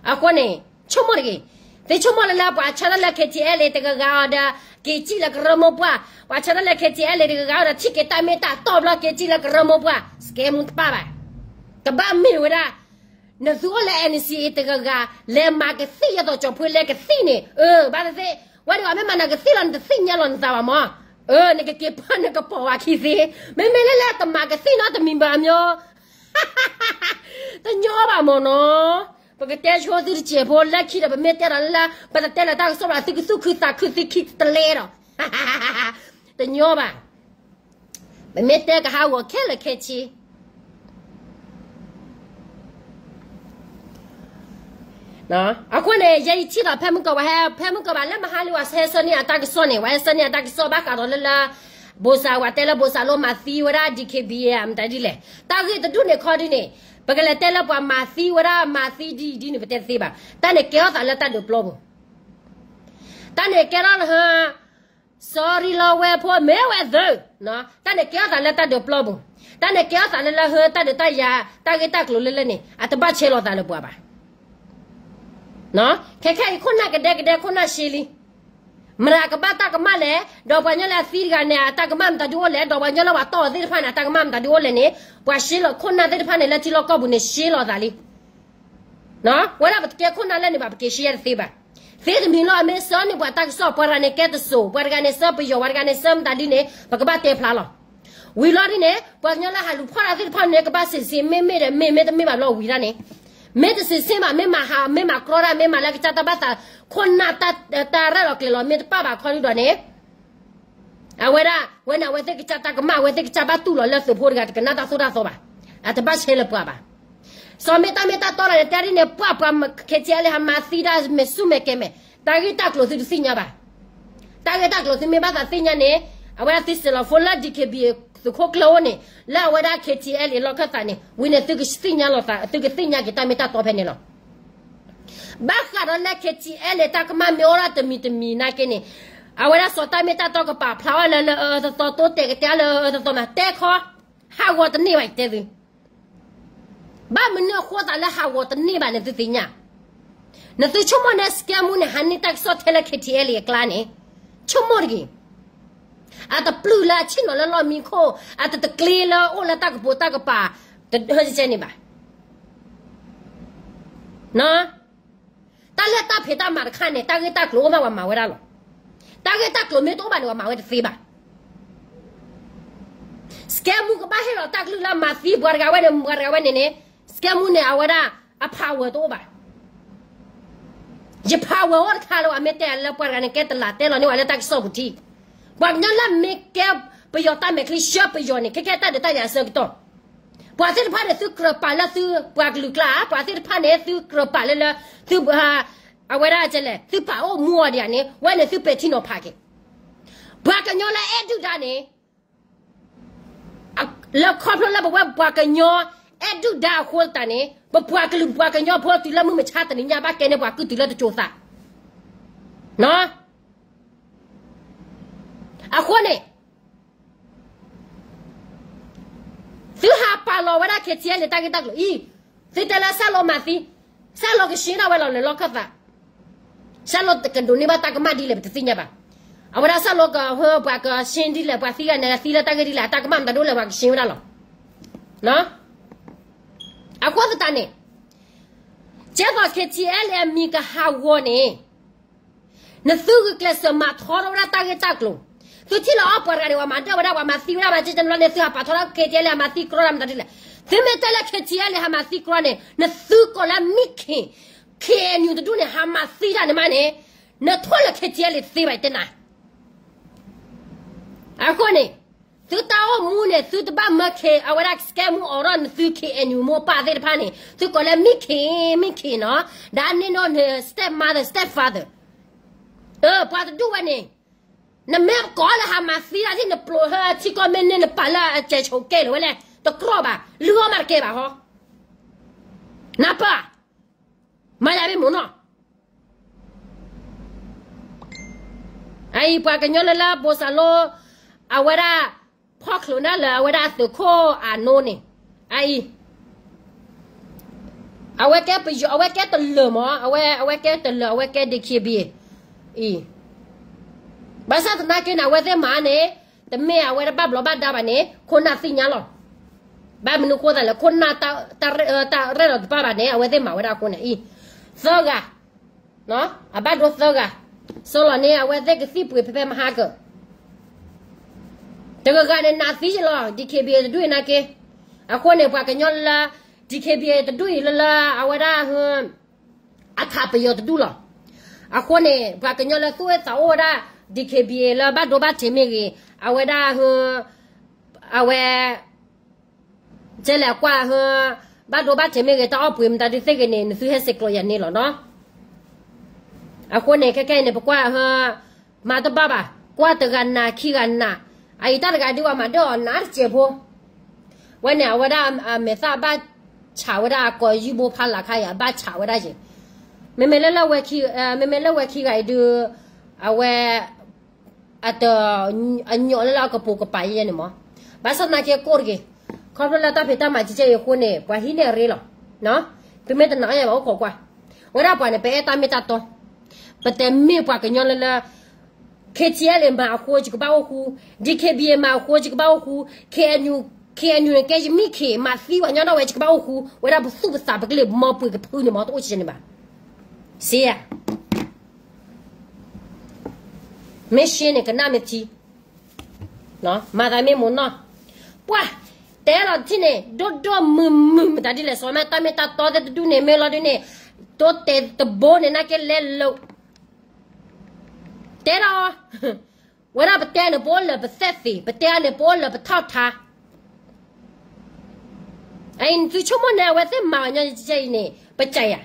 အဃိန့ၣ် ဆိကမိၣ်တဂ့ၤ, သုဆိကမိၣ်လၢလၢပှၤဆၢထၢၣ်လၢ KTLA တဂၤဂၤအီၤဒီး က့ၤစံၣ်လၢကရၢမိၢ်ပှၢ်, ပှၤဆၢထၢၣ်လၢ KTLA တဂၤဂၤအီၤဒီး ထံၣ်က့ၤတၢ်မ့ၢ်တၢ်တီဘျီ က့ၤစံၣ်လၢကရၢမိၢ်ပှၢ် စကဲမူတပၣ်ဘၣ်. ကဘၣ်မ့ၢ်ဝဲဒၣ် နသုအိၣ်လၢ NCA တဂၤဂၤ လဲၤမၤကသံၣ်ယဲသိးကၠီၤဖှ့လဲၤကသံၣ်န့ၣ်, အၢ ဘၣ်သ့ၣ်သ့ၣ်, ဝဲဒၣ်မ့ၢ်မၤနၤကသံၣ်လီၤ နတသ့ၣ်ညါလီၤနသးဘၣ်မး, အၢ နကက့ၤပၢနကပိာ်ဝဲခံသ့, မ့မ့ၢ်လၢလၢတမၤကသံၣ်နီတမံၤဘၣ်အမျိုး တညီဘၣ်မ့ၢ်နီၤ, ပကတဲဆိသုတစဲးဖိ လၢခံဒီး ပမ့ၢ်တဲဒီးလၢ ပတတဲလၢတၢ်ကစီၣ်ဘၣ် သုကသူၣ်ခုသးခုသံခံတလဲဒီး တညီဘၣ်, ပမ့ၢ်တဲကဟးဂီၤခဲလၢာ်ခဲဆ့ အဃိန့ၣ် ယဲယထံၣ်ဒီးဖဲမုၢ်ကီး ပှၤဟဲ ဖဲမုၢ်ကီးဘၣ်လၢမဟါလံ ပှၤဟဲဆှၢန့ၢ်အတၢ်ကစီၣ်န့ၣ် ပှၤဟဲဆှၢန့ၢ်အတၢ်ကစီၣ်ဘၣ်ဃးဒီးလၢလၢ ဘိၣ်စၣ် ပှၤတဲလၢဘိၣ်စၣ်လိမၤသံဝဲဒၣ် DKBA မတၤဒ်လဲၣ် တၢ်ဂ့ၢ်တဒူၣ်န့ၣ်ခီဒ်န့ၣ် ပကလဲၤတဲလၢပှၤမၤသံဝဲဒၣ် မၤသံဒ်အံၤဒ်န့ၣ် ပတဲတသ့ဘၣ်. တၢ်န့ၣ်ကဲထီၣ်သးလၢတၢ်ဒုးပျီပူၤ တၢ်န့ၣ်ကဲထီၣ်လၢ sorry လီၤဝဲဖိ မ့ၢ်ဝဲသု, တၢ်န့ၣ်ကဲထီၣ်သးလၢတၢ်ဒုးပျီပူၤ, တၢ်န့ၣ်ကဲထီၣ်သးလၢလၢဟၢတၢ်ဒုးတၢ်ယၤ တၢ်ဂ့ၢ်တၢ်ကျိၤလၢလၢန့ၣ် အတဘၣ်ဆဲးလီၤသးလၢပှၤဘၣ်. ခဲခဲအံၤခိၣ်နၢ်ကဒဲကဒဲခိၣ်နၢ်ရှဲလံ, မတၤကဘၣ်တၢ်ကမၣ်လဲၣ်, ဒီးပှၤကညီလၢအသံတဂၤန့ၣ် အတၢ်ကမၣ်မတၤဒုးအိၣ်လဲၣ်, ဒီးပှၤကညီလၢပှၤတီၢ်အီၤသ့ၣ်တဖၣ်န့ၣ် အတၢ်ကမၣ်မတၤဒုးအိၣ်လဲၣ်န့ၣ် ပှၤရှဲလီၤခိၣ်နၢ်သ့ၣ်တဖၣ်န့ၣ် လၢထံလီၢ်ကီၢ်ပူၤန့ၣ် ရှဲလီၤသးလံ. ဝဲဒၣ်ပတကဲခိၣ်နၢ်လၢန့ၣ်ဘၣ် ပက့ၤရှဲယါတသ့ဘၣ်. သ့တမံၤလီၤ အမ့ၢ်ဆှၢန့ၢ်ပှၤတၢ်ကစီၣ် ပှၤတဂၤန့ၣ်ကဲတစိၤ ပှၤတဂၤန့ၣ်ဆှၢပယီၤ ပှၤတဂၤန့ၣ်ဆှၢမတၤဒ်န့ၣ် ပကဘၣ်တဲဖျါလီၤ. ဝံၤလီၤဒ်န့ၣ် ပှၤကညီလၢဟးလူၤဖီၣ်တၢ်သ့ၣ်တဖၣ်န့ၣ် ကဘၣ်စံးဆ့မ့မ့ၢ်ဒီး မ့ၢ်မ့ၢ်တမ့ၢ်ဘၣ်ဘျီဝံၤဒၣ်န့ၣ်, မ့ၢ်တစံးဆ့ဘၣ် မ့ၢ်မၤဟး မ့ၢ်မၤကြီတၢ် မ့ၢ်မၤလၢကစၢ်တၢ်ဘၣ်သး ခိၣ်နၢ်တၢ်ရဲၣ်လီၤကျဲၤလီၤ မ့ၢ်တပၣ်ဘၣ်ခီဒုဒီးန့ၣ် အဝဲဒၣ် ဝဲန့ၣ် အဝဲသ့ၣ်ကစၢ်တၢ်ကမၣ် အဝဲသ့ၣ်ကစၢ်ဘၣ်တူၢ်လီၤလၢသုးဖိတဂၤ တကနၣ်တၢ်သိၣ်တၢ်သီဘၣ်, အတဘၣ်ဆဲးလၢပှၤဘၣ်. စီၤမ့ၢ်တၢ်မ့ၢ်တၢ်တီတၢ်န့ၣ် တဲဒ်န့ၣ် ပှၤပှၤ ခ့ထံအဲလ့ ဟးမၤသံတၢ်မဲာ်ဆူၣ်မဲာ်ကဲမဲာ် တၢ်ဂ့ၢ်တၢ်ကျိၤသုတသ့ၣ်ညါဘၣ်. တၢ်ဂ့ၢ်တၢ်ကျိၤသုမ့ၢ်ဘၣ်သးသ့ၣ်ညါန့ၣ် အဝဲဒၣ်သုစဲးလီၤဖိလၢ DKBA သုးခိၣ်ကျၢၢ်အိၣ်န့ၣ် လၢအဝဲဒၣ် ခ့ထံအဲလ့ လီၢ်ခၢၣ်သးန့ၣ် ဝံၤန့ၣ် သုကသ့ၣ်ညါလီၤသး သုကသ့ၣ်ညါက့ၤတၢ်မ့ၢ်တၢ်တီဖဲန့ၣ်လီၤ. ဘၣ်ဃးဒီးလၢ ခ့ထံအဲလ့ တၢ်ကမၣ်မ့ၢ်အိၣ်ဒၣ်တမံၤတမံၤနာ်က့န့ၣ် အဝဲဒၣ်စီၤတၢ်မ့ၢ်တၢ်တီကပာ်ဖျါဝဲလၢလၢအအၢသသီ တိတဲာ်ကတဲာ်လၢအအၢသသီမး တဲခီ ဟးဂီၤတန့ၢ်ဘၣ် ယတဲသု, ဘၣ်မနုၤအဃိသးလၢဟးဂီၤတန့ၢ်ဘၣ်န့ၣ် သုသ့ၣ်ညါ, နသုဆိကမိၣ်န့ၣ် စကဲမူန့ၣ် ဟးန့ၢ်တၢ်ကစီၣ်ထဲလၢ ခ့ထံအဲလ့ အကျါန့ၣ် ဆိကမိၣ်တဂ့ၤ. အတပျုၢ်လၢအဆ့ၣ်နီၤလၢလီၢ်မံခိၣ် အတတကျ့လၢအိၣ်လၢတၢ်ကပိာ်တၢ်ကပၤ တဟၢကဲန့ၣ်ဘၣ်. တၢ်လၢတၢ်ဖံးတၢ်မၤတခါန့ၣ် တၢ်ဂ့ၢ်တၢ်ကျိၤအိၣ်မး ပှၤမၤဝဲဒၣ်လီၤ. တၢ်ဂ့ၢ်တၢ်ကျိၤမ့ၢ်တအိၣ်ဘၣ်န့ၣ် ပှၤမၤဝဲတသ့ဘၣ်. စကဲမူကဘၣ်ဟ့ၣ်လီၤတၢ်ကလုၢ်လၢမၤသံပှၤတဂၤဝဲန့ၣ် ပှၤတဂၤဝဲန့ၣ်န့ၣ် စကဲမူန့ၣ် အဝဲဒၣ်အ power တအိၣ်ဘၣ်. ယ power အိၣ်တခါလၢပှၤမ့ၢ်တဲလၢပှၤတဂၤန့ၣ် ကဲတလးတဲလီၤန့ၢ်ပှၤလၢတၢ်ကစီၣ်ပူၤထံး, ပှၤကညီလၢမ့ၢ်ကဲပယီၤတၢ်မဲာ်ချံ ဆှၢပယီၤန့ၣ် ခဲကဲတၢ်ဒုးတၢ်ယၤအဆၢကတီၢ် ပှၤသ့ၣ်တဖၣ်န့ၣ် သုကြၢးပာ်လၢသုပှၤကလုာ်ကျါ, ပှၤသ့ၣ်တဖၣ်န့ၣ် သုကြၢးပာ်လၢလၢ သု အဝဲဒၣ်လဲၣ် သုပာ်အိၣ်မူအီၤဒံးဧါန့ၣ် ဝဲန့ၣ်သုပဲာ်ထံနီၤဖးက့ၤ. ပှၤကညီလၢအဲၣ်ဒုၣ်ဒါန့ၣ် လၢခီဖျိလၢပဝဲပှၤကညီ အဲၣ်ဒုၣ်ဒါအဃိသတးန့ၣ် ပပှၤကလုာ်ပှၤကညီဖိတုၤလၢမုၢ်မဆါတနံၤညါ ဘၣ်ကဲန့ၢ်ပှၤကုၢ်တုၤလၢတစိၤသး အဃိန့ၣ် သုဟးပာ်လီၤဝဲဒၣ် ခ့ထံအဲလ့ တၢ်ဂ့ၢ်တၢ်ကျိၤအံၤ, သုတဲလၢစၢ်လီၤမၤသံ, စၢ်လီၤကဆှ့ထီၣ်ဝဲလီၤလၢလီၢ်ခၢၣ်သး, စၢ်လီၤတကဒိးန့ၢ်ဘၣ်တၢ်ကမၣ်ဒ်လဲၣ် ပတသ့ၣ်ညါဘၣ်. အဝဲဒၣ်စၢ်လီၤကဟၢပှၤကဆှ့ဒ်လဲၣ် ပှၤသံဂၤန့ၣ် သံလၢတၢ်ဂ့ၢ်ဒ်လဲၣ် အတၢ်ကမၣ်မတၤဒိၣ်လဲၣ် ပှၤကဆှ့ဝဲဒၣ်လီၤ. အဃိသတးန့ၣ် ကဲသိး ခ့ထံအဲလ့ အမံၤကဟးဂီၤန့ၣ် နသုဂုာ်ကျဲးစၢးမၤထီထီၣ်ဝဲဒၣ်တၢ်ဂ့ၢ်တၢ်ကျိၤ, သုထံၣ်လၢအီပှၤတဂၤန့ၣ် ပှၤမၤဒၢၣ်ဝဲဒၣ် ပှၤမၤသံဝဲဒၣ် မၤကဲကဲန့ၣ်လီၤန့ၣ် သုဟးပာ်ထီထီၣ် ခ့ထံအဲလ့ ဟးမၤသံကြီတၢ်မတၤဒ်လဲၣ်. သုမ့ၢ်တဲလၢ ခ့ထံအဲလ့ ဟးမၤသံကြီန့ၣ် နသုကိးလၢမံခ့ၣ် ခ့ၣ်အဲၣ်ယူၣ်တဒူၣ်န့ၣ် ဟးမၤသံတၢ်န့ၣ်မးန့ၣ် နထိၣ်လၢ ခ့ထံအဲလ့ တသ့ဘၣ် ယတဲနၤ အဃိန့ၣ် သုတၢ်အိၣ်မူန့ၣ် သုတဘၣ်မၢခ့ၣ် အဝဲဒၣ်စကဲမူအိးထီၣ်နသု ခ့ၣ်အဲၣ်ယူၣ်မိၢ်ပၢ်သ့ၣ်တဖၣ်န့ၣ် သုကိးလၢမံခ့ၣ် မံခ့ၣ်နီၤ, ဒ်န့ၣ်နီၤ န stepmother stepfather, ပှၤတဒူၣ်ဝဲန့ၣ် နမ့ၢ်ကိးလၢဟးမၤသံတၢ်သ့ၣ် နပျိးဟၢထံကီၢ်မ့ၢ်န့ၢ်နပာ်လၢအစဲးဆိးကဲလၢၤဝဲလဲၣ် တကြီဘၣ် လုၢ်အီၣ်မးတကဲဘၣ်ဟီ နၢ်ပၢၢ် မၤယၤမ့ၢ်မ့ၢ်နီၤ အအံၤ ပှၤကညီလၢလၢဘိၣ်စၢ်လိ အဝဲဒၣ် ဖီၣ်ချိးနၢ်လၢအဝဲဒၣ်အသုးခိၣ် အနိန့ၣ် အအံၤ အဝဲကဲပယီၤ အဝဲကဲတလၢာ်မး အဝဲ အဝဲကဲတလၢာ် အဝဲကဲ DKBA အံၤ ဘၣ်ဆၣ်သနာ်က့န့ၣ် အဝဲသ့ၣ်မၤန့ၣ် တမ့ၢ်အဝဲဒၣ်ဘၣ်ဘျီးဘၣ်ဒါဘၣ်န့ၣ် ခိၣ်နၢ်သ့ၣ်ညါလီၤ. ဘၣ်မနုၤဃိသးလဲၣ် ခိၣ်နၢ်တၢ်ရဲၣ်လီၤတပၣ်ဘၣ်န့ၣ် အဝဲသ့ၣ်မၤဝဲဒၣ်အဃိန့ၣ် အံၤ သၢဂၤ အဘၣ်ဒိသၢဂၤ စီၤလီၤန့ၣ် အဝဲသ့ၣ်ကသံၣ်ပှ့ၤဖဲဖဲမဟါကၢၣ် တဂၤဂၤန့ၣ် နးသံယလီၤ DKBA တဒူၣ်အံၤနာ်က့ အဃိန့ၣ် ပှၤကညီလၢ DKBA တဒူၣ်အံၤလၢလၢ အဝဲဒၣ် အထးပယီၤတဒူၣ်လီၤ. အဃိန့ၣ် ပှၤကညီလၢသူၣ်အိၣ်သးအိၣ်ဝဲဒၣ် DKBA လၢဘၣ်ဒိဘၣ်ထံးမ့ၢ်ဂ့ၤ အဝဲဒၣ် အဝဲ ကဲလဲၣ်ကွၢ် ဘၣ်ဒိဘၣ်ထံးမ့ၢ်ဂ့ၤ တၢ်အီၣ်ပှ့ၤမတၤဒုးသ့ၣ်ဂ့ၤန့ၣ် နသုဟဲစ့းကျိးယၤန့ၣ်လီၤနီၤ အဃိန့ၣ် ခဲခဲအံၤန့ၣ် ပကွၢ် မၤတဘၣ်ဘၣ်, ကွၢ်တဂၤနးခံဂၤနး, အအံၤတၢ်တဂၤဒုးဝဲမၤဒၢၣ်အီၤနးတစဲးဖိ, ဝဲန့ၣ် အဝဲဒၣ်အမဲာ်သၣ်ဘၣ်ဆးဝဲဒၣ်အကိာ်ယူၢ်ဘိဖးလၢ်ခါအံၤ အဘၣ်ဆးဝဲဒၣ်ယဲၢ်, မ့မ့ၢ်လၢလၢဝဲခံ, မ့မ့ၢ်လၢဝဲခံဂၤအံၤဒုး, အဝဲ အတ အညီလၢလၢအကပိာ်ကပၤယဲၢ်န့ၣ်မး, ဘၣ်ဆၣ်သနာ်က့ကိၢ်တက့ၢ်, ခီဖျိလၢတၢ်ဖံးတၢ်မၤကဲကဲအံၤအဃိန့ၣ် ပှၤဟံးန့ၢ်အရ့လီၤ, သုမ့ၢ်တနာ်ယဲၢ်ဘၣ်အိၣ်ခိးကွၢ်, ဝဲဒၣ်ပှၤန့ၣ် ပအဲၣ်တၢ်မ့ၢ်တၢ်တီ, ပတမ့ၢ်ပှၤကညီလၢလၢ KTLA မၤအဃိ ယကဘၣ်အိၣ်ဃူ, DKBA မၤအဃိ ယကဘၣ်အိၣ်ဃူ, KNU, KNU န့ၣ် ကဲယမ့ၢ်ခ့ မၤသံပှၤညီထီၣ်ဝဲ ယကဘၣ်အိၣ်ဃူ, ဝဲဒၣ်ပသူၣ်ပသးပကလ့ၢ်မီပှ့ၤကဖုန့ၣ်မး တအိၣ်ဆံးန့ၣ်ဘၣ်, စ့ဧါ, မ့ၢ်ရှဲန့ၣ် ကနၣ်မ့ၢ်ထံ, မၤသးမ့ၢ်မိၢ်နီၢ်, ပှၤ, တဲလီၤထံၣ်န့ၣ် ဒိၣ်ဒိၣ်မုၢ်မုၢ်မတၤဒ်လဲၣ် စီၤမ့ၢ်တၢ်မ့ၢ်တၢ်တီသ့ၣ်တဒူၣ်န့ၣ် မ့ၢ်လီၤဒုးန့ၣ်, တိတဲတဘိန့ၣ် နာ်က့လဲလိာ် တဲလီၤ, ဝဲဒၣ်ပတဲန့ၣ် ပအိၣ်လၢပသဲၣ်သ့ၣ် ပတဲန့ၣ် ပအိၣ်လၢပထီၣ်ထါ, အအံၤနသုဆိကမိၣ်န့ၣ် အဝဲသ့ၣ်မၤအီၤညီကဲအံၤန့ၣ် ပကးယၤ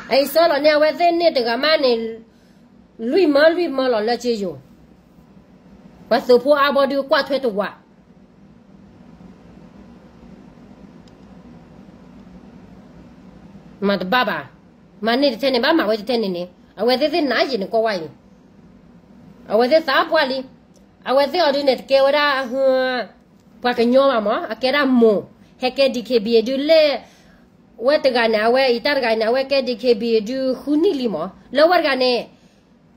အအံၤစၢလီၤန့ၣ် အဝဲသ့ၣ်န့ၣ်တဂၤမးန့ၣ် လွံၢ်မၢလွံၢ်မၢလီၤလၢက့ယိာ်, ပှၤသုးဖိအါဘီဒုးကွၢ်ထွဲတဝး, မၤတဘၣ်ဘၣ်, မၤန့ၢ်တထဲန့ၣ် ဘၣ်မၤဝဲတထဲန့ၣ်န့ၣ် အဝဲသ့ၣ်သ့ၣ်နးယံာ်န့ၣ်ကွၢ်ဝဲအံၤ, အဝဲသ့ၣ်သးပှၢ်လံ, အဝဲသ့ၣ်အီၤဒုးန့ၣ် တကဲဝဲဒၣ် ပှၤကညီဘၣ်မး အကဲဒၣ်မိၢ်, ဟဲကဲ DKBA ဒုးလဲၣ်, ဝဲတဂၤန့ၣ် အဝဲအံၤတၢ်တဂၤန့ၣ် အဝဲကဲ DKBA ဒုးဃုနံၣ်လံမး လၢဝဲတဂၤန့ၣ်,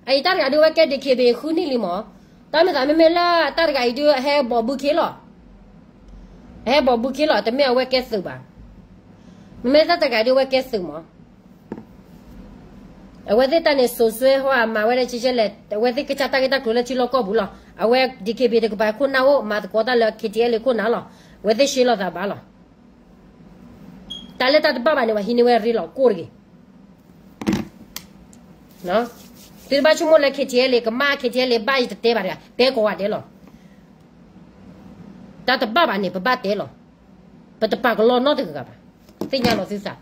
အအံၤတၢ်တဂၤဒုးအဝဲကဲ DKBA ဃုနံၣ်လံမး, တၢ်မ့ၢ်သးမ့မ့ၢ်လၢတၢ်တဂၤအံၤဒုးအဟဲဘီၣ်ဘုခ့လီၤ, အဟဲဘီၣ်ဘုခ့လီၤ တမ့ၢ်အဝဲကဲသုးဘၣ်, မ့မ့ၢ်တၢ်တဂၤဒုးအဝဲကဲသုးမး အဝဲသ့ၣ်တၢ်န့ၣ်စိၤစွဲဟီမၤဝဲဒၣ်ကဲကဲလဲၣ် အဝဲသ့ၣ်ကစၢ်တၢ်ဂ့ၢ်တၢ်ကျိၤလၢထံလီၢ်ကီၢ်ပူၤလီၤ အဝဲ DKBA တကပၤခိၣ်နၢ်အိၣ် မၤသကိးတၢ်လၢ KTLA ခိၣ်နၢ်လီၤ, အဝဲသ့ၣ်ရှဲလိာ်သးဘၣ်လီၤ, တၢ်လၢတၢ်တဘၣ်ဘၣ်န့ၣ် ပှၤဟံးန့ၢ်ဝဲရ့လီၤကိၢ်တဂ့ၤ သုတဘၣ်ဆိကမိၣ်လၢ KTLA ကမၣ် KTLA ဘၣ်ယတတဲဘၣ်တဂၤ တဲကိးဂၤဒဲးလီၤ, တၢ်တဘၣ်ဘၣ်န့ၣ် ပဘၣ်တဲလီၤ, ပတပာ်ကလီနီတဂၤဘၣ်, သ့ၣ်ညါလီၤသုသး,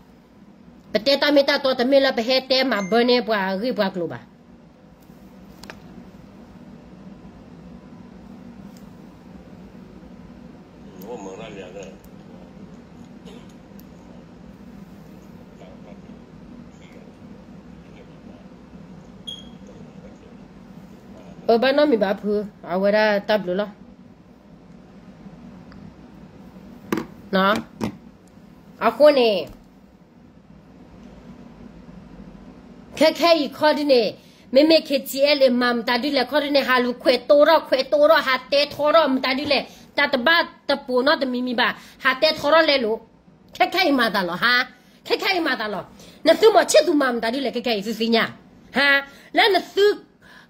ပတဲတၢ်မ့ၢ်တၢ်တီတမ့ၢ်လၢပဟဲတဲမၤဘၢန့ၢ်ပှၤဂ့ၢ်ပှၤကျိၤဘၣ် အၢ ဘၣ်နီတမံၤဘၣ်ဖု, အဝဲဒၣ်တၢ်ဘျုးလီၤ. အဃိန့ၣ် ခဲခဲအံၤခီဒုန့ၣ် မ့မ့ၢ် KTLA မၤမတၤဒုလဲၣ်ခီဒုန့ၣ် ဟးလူၤခွဲးတိထီၣ်ခွဲးတိထီၣ် ဟးတဲထီထီၣ်မတၤဒုလဲၣ် တၢ်တဘၣ်တပိာ်နီတမံၤမံၤဘၣ် ဟးတဲထီထီၣ်လဲလိာ် ခဲခဲအံၤမၤသးလီၤဟါ, ခဲခဲအံၤမၤသးလီၤ. နသုမီၤဆံၣ်သူမၤမတၤဒုလဲၣ် ခဲခဲအံၤ သုသ့ၣ်ညါ, ဟါ, လၢနသု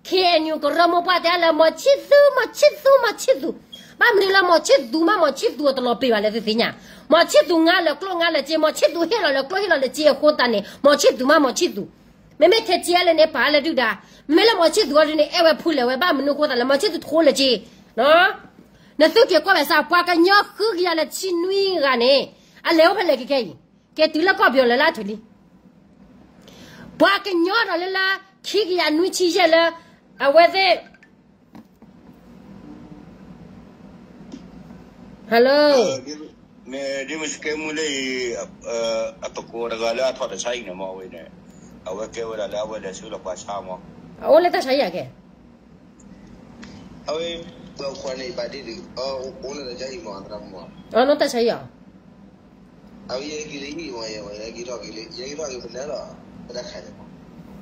KNU ကရၢမိၢ်ပှၢ်တဲလၢ မီၤဆံၣ်သူ မီၤဆံၣ်သူ မီၤဆံၣ်သူ, ဘၣ်မနုၤလၢမီၤဆံၣ်သူမး မီၤဆံၣ်သူအတလီၤပ့ၤဘၣ်လဲၣ် သုသ့ၣ်ညါ, မီၤဆံၣ်သူငါလၢာ်ကျိၣ်ငါလၢာ်စ့ မီၤဆံၣ်သူဟ့ၣ်လီၤလၢာ်ကျိၣ်ဟ့ၣ်လီၤလၢာ်စ့အဃိသတးန့ၣ် မီၤဆံၣ်သူမး မီၤဆံၣ်သူ မ့မ့ၢ် KTLA န့ၣ် ပာ်လၢဒုၣ်ဒါ, မ့မ့ၢ်လၢမီၤဆံၣ်သူအီၤဒုန့ၣ် အဲၣ်ဝဲဖုလဲၣ်ဝဲ ဘၣ်မနုၤအဃိသတးလဲၣ် မီၤဆံၣ်သူတဃိလၢာ်စ့, နသုက့ၤကွၢ်ဝဲစၢ် ပှၤကညီဃုကယၤလၢာ်ဆံနွံဂၤန့ၣ် အလဲၤအိၣ်ဖဲလဲၣ်ခဲခဲအံၤ, က့ၤတုၤလၢကီၢ်ပယီၤလၢလၢအထူၣ်လံ ပှၤကညီဒီးလၢလၢ ခံကယၤနွံဆံယဲၢ်လၢ အဝဲသ့ၣ် Hello မ့ၢ်ဒ်မ့ၢ်စကဲမူလၢအံၤ အသကိးတဂၤလၢအထီၣ်တၢ်ဆါဟံၣ်န့ၣ်မ့ၢ်ဝဲန့ၣ် အဝဲကဲဝဲဒၣ်လၢအဝဲလဲၤဆှၢလီၤပှၤဆါမ့ၢ် အအိၣ်လၢတၢ်ဆါဟံၣ်အကဲ အဝဲ ပခွါန့ၣ်ဘၣ်ဒ်န့ၣ် အိၣ်လၢတၢ်ဆါဟံၣ်မ့ၢ်သရၣ်မ့ၢ် အနီၢ်တၢ်ဆါဟံၣ်အီၤ အဝဲယဲက့ၤလၢဟံၣ်မ့ၢ် ယဲက့ၤထီၣ်က့ၤလၢ ယဲက့ၤထီၣ်က့ၤဖဲန့ၣ်လီၤ ပတၢ်ခါန့ၣ်မ့ၢ်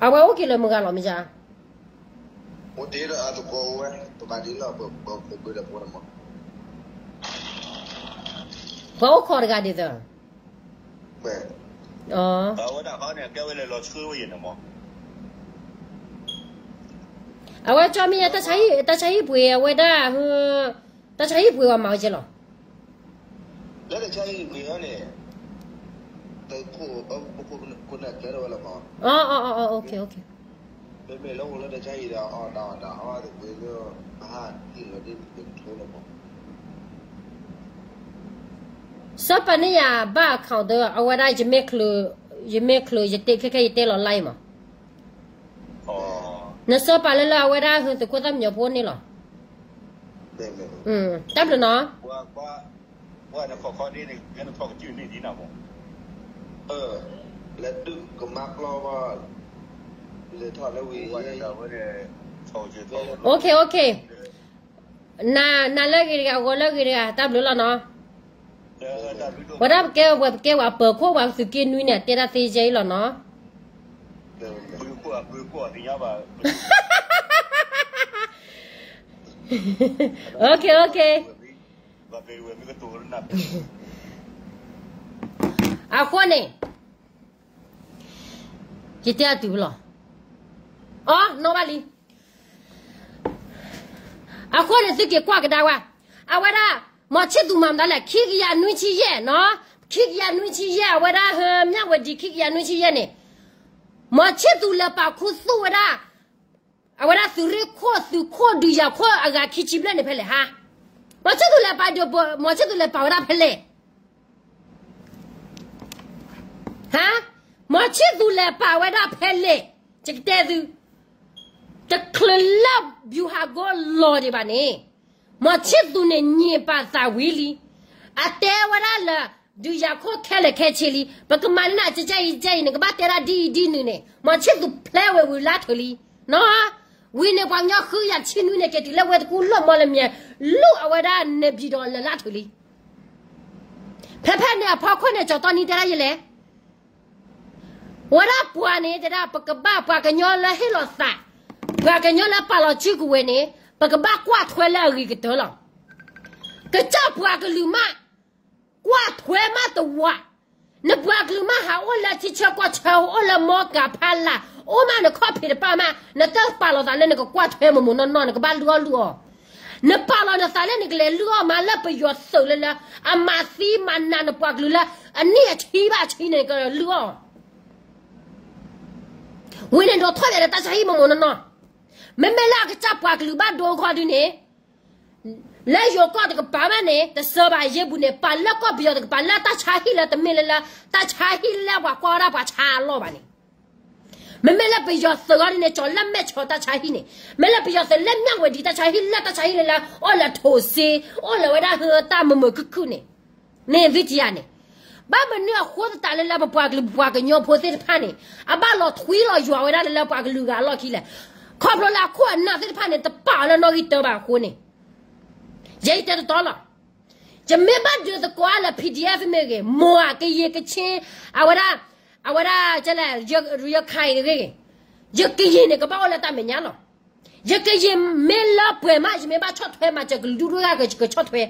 အဝဲအိၣ်က့ၤလၢမုၢ်ဂၤလီၤမ့ၢ်ယါ အိၣ်တ့ၢ်ဒီးအသကိးဝဲ ပဘၣ်ဒ်လီၤ ပပဘၢဒီးပဝဲန့ၣ်မ့ၢ် ပှၤအိၣ်ခိးတဂၤဒ်သိး အဝဲဒၣ်ဟီန့ၣ် ကဲဝဲလဲၤလီၤဆှၢဝဲယဲန့ၣ်မ့ၢ် အဝဲကၠီမ့ၢ်ယဲ တၢ်ဆါဟံၣ်ပှ့ၤ အဝဲဒၣ် တၢ်ဆါဟံၣ်ပှ့ၤဝဲမၤဝဲကဲလီၤ လၢတၢ်ဆါဟံၣ်ပှ့ၤဟီန့ၣ် တခိၣ် ပခိၣ်နၢ်ကျဲထီၣ်ဝဲလီၤမ့ၢ် မ့မ့ၢ်လၢအိၣ်လၢတၢ်ဆါဟံၣ်ဒီး အီၣ်တၢ်အီၣ်တၢ်အီၣ်သပှ့ၤလၢ အဟးတံၢ်လီၤဒ်တကထိလီၤမ့ၢ် စီၤပၤန့ၣ်ယၤဘၣ် account ဒီး အဝဲဒၣ် ယမ့ၢ်ချုး ယတဲခဲခဲ ယတဲလီၤ live မး. နစီၤပၤလၢလၢအဝဲဒၣ်ဟၢသုးခိၣ်သၣ်မံညီၤဖိန့ၣ်လီၤ. တၢ်ဘျုးနီၤ. နလၢဂ့ၤတဂၤ ဂီၤလၢဂ့ၤတဂၤ တၢ်ဘျုးလီၤနီၤ. ဝဲဒၣ်ပကဲဝဲပကဲဝဲပၢၤခိၣ်ဝဲသုးက့နွံန့ၣ် အတဲတၢ်သ့ယဲအံၤလီၤနီၤ. Okay, okay. အဃိန့ၣ် ယတဲအတုၤလီၤ. အီ နီၣ်ဘၣ်လံ. အဃိန့ၣ် သုက့ၤကွၢ်ကဒါဝဲ, အဝဲဒၣ် မီၤဆံၣ်သူၤမၤမတၤလဲၣ် ခံကယၤနွံဆံယဲၢ်နီၤ, ခံကယၤနွံဆံယဲၢ် အဝဲဒၣ်ဟၢမၠၣ်ဝဲဒံး ခံကယၤနွံဆံယဲၢ်န့ၣ်, မီၤဆံၣ်သူၤလဲၤပာ်ခူသူၣ်ဝဲဒၣ် အဝဲဒၣ်သုးရ့ၣ်ခိၣ် သုးခိၣ် ဒုးယၤခိၣ် အဂၤခံဆံဘျဲၣ်န့ၣ်ဖဲလဲၣ်ဟါ. မီၤဆံၣ်သူၤလဲၤပာ်ဒိး မီၤဆံၣ်သူၤလဲၤပာ်ဝဲဒၣ်ဖဲလဲၣ် ဟါ, မီၤဆံၣ်သူၤလဲၤပာ်ဝဲဒၣ်ဖဲလဲၣ်, ယကတဲသု, တချုးလၢ ဗျူဟာကုန်း လီၤဒံးဘၣ်န့ၣ်, မီၤဆံၣ်သူၤန့ၣ် ညံးပာ်သးဝံၤလံ, အတဲဝဲဒၣ်လၢ ဒုးယၤခိၣ်ခဲလၢာ်ခဲဆ့လံ, ပကမၤန့ၢ်နၤကကဲအံၤကကဲအံၤ နကဘၣ်တဲဒၣ်ဒ်အံၤဒ်နုၤန့ၣ် မီၤဆံၣ်သူၤဖျဲဝဲဝံၤလါထုးလံ, နီၤ, ဝံၤန့ၣ်ပှၤကညီဃုယၤဆံနွံန့ၣ် က့ၤတုၤလၢဝဲတကူၣ်လီၢ်မီလၢမံၤ, လူၢ်အဝဲဒၣ်န့ၣ်ဘံၣ်ဒီးလၢလါထုးလံ. ဖဲဖဲန့ၣ်အဖီခိၣ်န့ၣ် ကၠီတီနံတဲဒၣ်ယလဲၣ် ဝဲဒၣ်ပှၤန့ၣ်တဲဒၣ် ပကဘၣ်ပှၤကညီလၢဟ့ၣ်လီၤသး, ပှၤကညီလၢပာ်လီၤစုကဝဲၤန့ၣ် ပကဘၣ်ကွၢ်ထွဲလၢအဂ့ၤကတၢၢ်လီၤ. ကစၢ်ပှၤကလုာ်မး ကွၢ်ထွဲမးတဝး, နပှၤကလုာ်မးဟးအိၣ်လၢထံဆၢကီၢ်ဆၢ အိၣ်လၢမီကၤဖးလာ်, အိၣ်မးနခီၣ်ဖံးတပၢ်မး နတပာ်လီၤသးလၢနကကွၢ်ထွဲမိၢ်မိၢ်နီၢ်နီၢ် နကဘၣ်လုၢ်အီၣ်လုၢ်အီ, နပာ်လီၤနသးလၢနကလဲၤလုၢ်အီၣ်မးလၢပယီၤသုးလၢလၢ အမၤသံမၤနးနပှၤကလုာ်လၢ အနံၣ်အဆံဘၣ်ဆံန့ၣ် နကလုၢ်အီၣ် ဝံၤန့ၣ်ဒီးထီၣ်လဲၤဒီးတၢ်ဆါဟံၣ်မိၢ်မိၢ်နီၢ်နီၢ်, မ့မ့ၢ်လၢအကစၢ်ပှၤကလုာ်ဘၣ်ဒိခီဒုန့ၣ်, လၢယိၤကီၢ်တကပၤဘၣ်န့ၣ် တစၢဘၣ်ယ့ၢ်ပူၤန့ၣ် ပာ်လၢကီၢ်ပယီၤတကပၤလၢတၢ်ဆါဟံၣ်လၢတမ့ၢ်လၢလၢ တၢ်ဆါဟံၣ်လၢပှၤကွၢ်ဝဲဒၣ်ပှၤဆါအလီၢ်ဘၣ်န့ၣ်, မ့မ့ၢ်လၢပယီၤသုးအီၤဒ်န့ၣ် ကၠီၤလၢမဲၢ်ဆီးတၢ်ဆါဟံၣ်န့ၣ်, မ့ၢ်လၢပယီၤသုးလၢမၠၣ်ဝဲဒံးတၢ်ဆါဟံၣ်လၢတၢ်ဆါဟံၣ်လၢလၢ အိၣ်လၢထိးစ့, အိၣ်လၢဝဲဒၣ်ဟၢတၢ်မုာ်မုာ်ခုၣ်ခုၣ်န့ၣ်, န့ၣ်သုထံၣ်ဧါန့ၣ်, ဘၣ်မနုၤအဃိသတးလၢလၢပပှၤကလုာ်ပပှၤကညီဖိသ့ၣ်တဖၣ်န့ၣ် အဘၣ်လီၤထွံလီၤယွၤဝဲဒၣ်လၢလၢပှၤကလုာ်ဂၤအလီၢ်ခံလဲၣ်, ခီဖျိလၢအခိၣ်အနၢ်သ့ၣ်တဖၣ်န့ၣ် တပာ်အီၤလၢနီၣ်ဂံၢ်တၢဘၣ်အဃိန့ၣ်, ယဲယတဲတတီလီၤ. ယမ့ၢ်ဘၣ်ဒုးသကိးအါလၢ PDF မ့ၢ်ဂ့ၤ, မိၢ်အကယံာ်ကဆ့, အဝဲဒၣ်, အဝဲဒၣ်, ယကယံာ်န့ၣ် ကဘၣ်အိၣ်လၢတၢ်မဲာ်ညါလီၤ. ယကယံာ်မ့ၢ်လၢပှဲၤမး ယမ့ၢ်ဘၣ်ဆီၣ်ထွဲမး ယကလုာ်ဒူၣ်တဂၤကကဆီၣ်ထွဲ,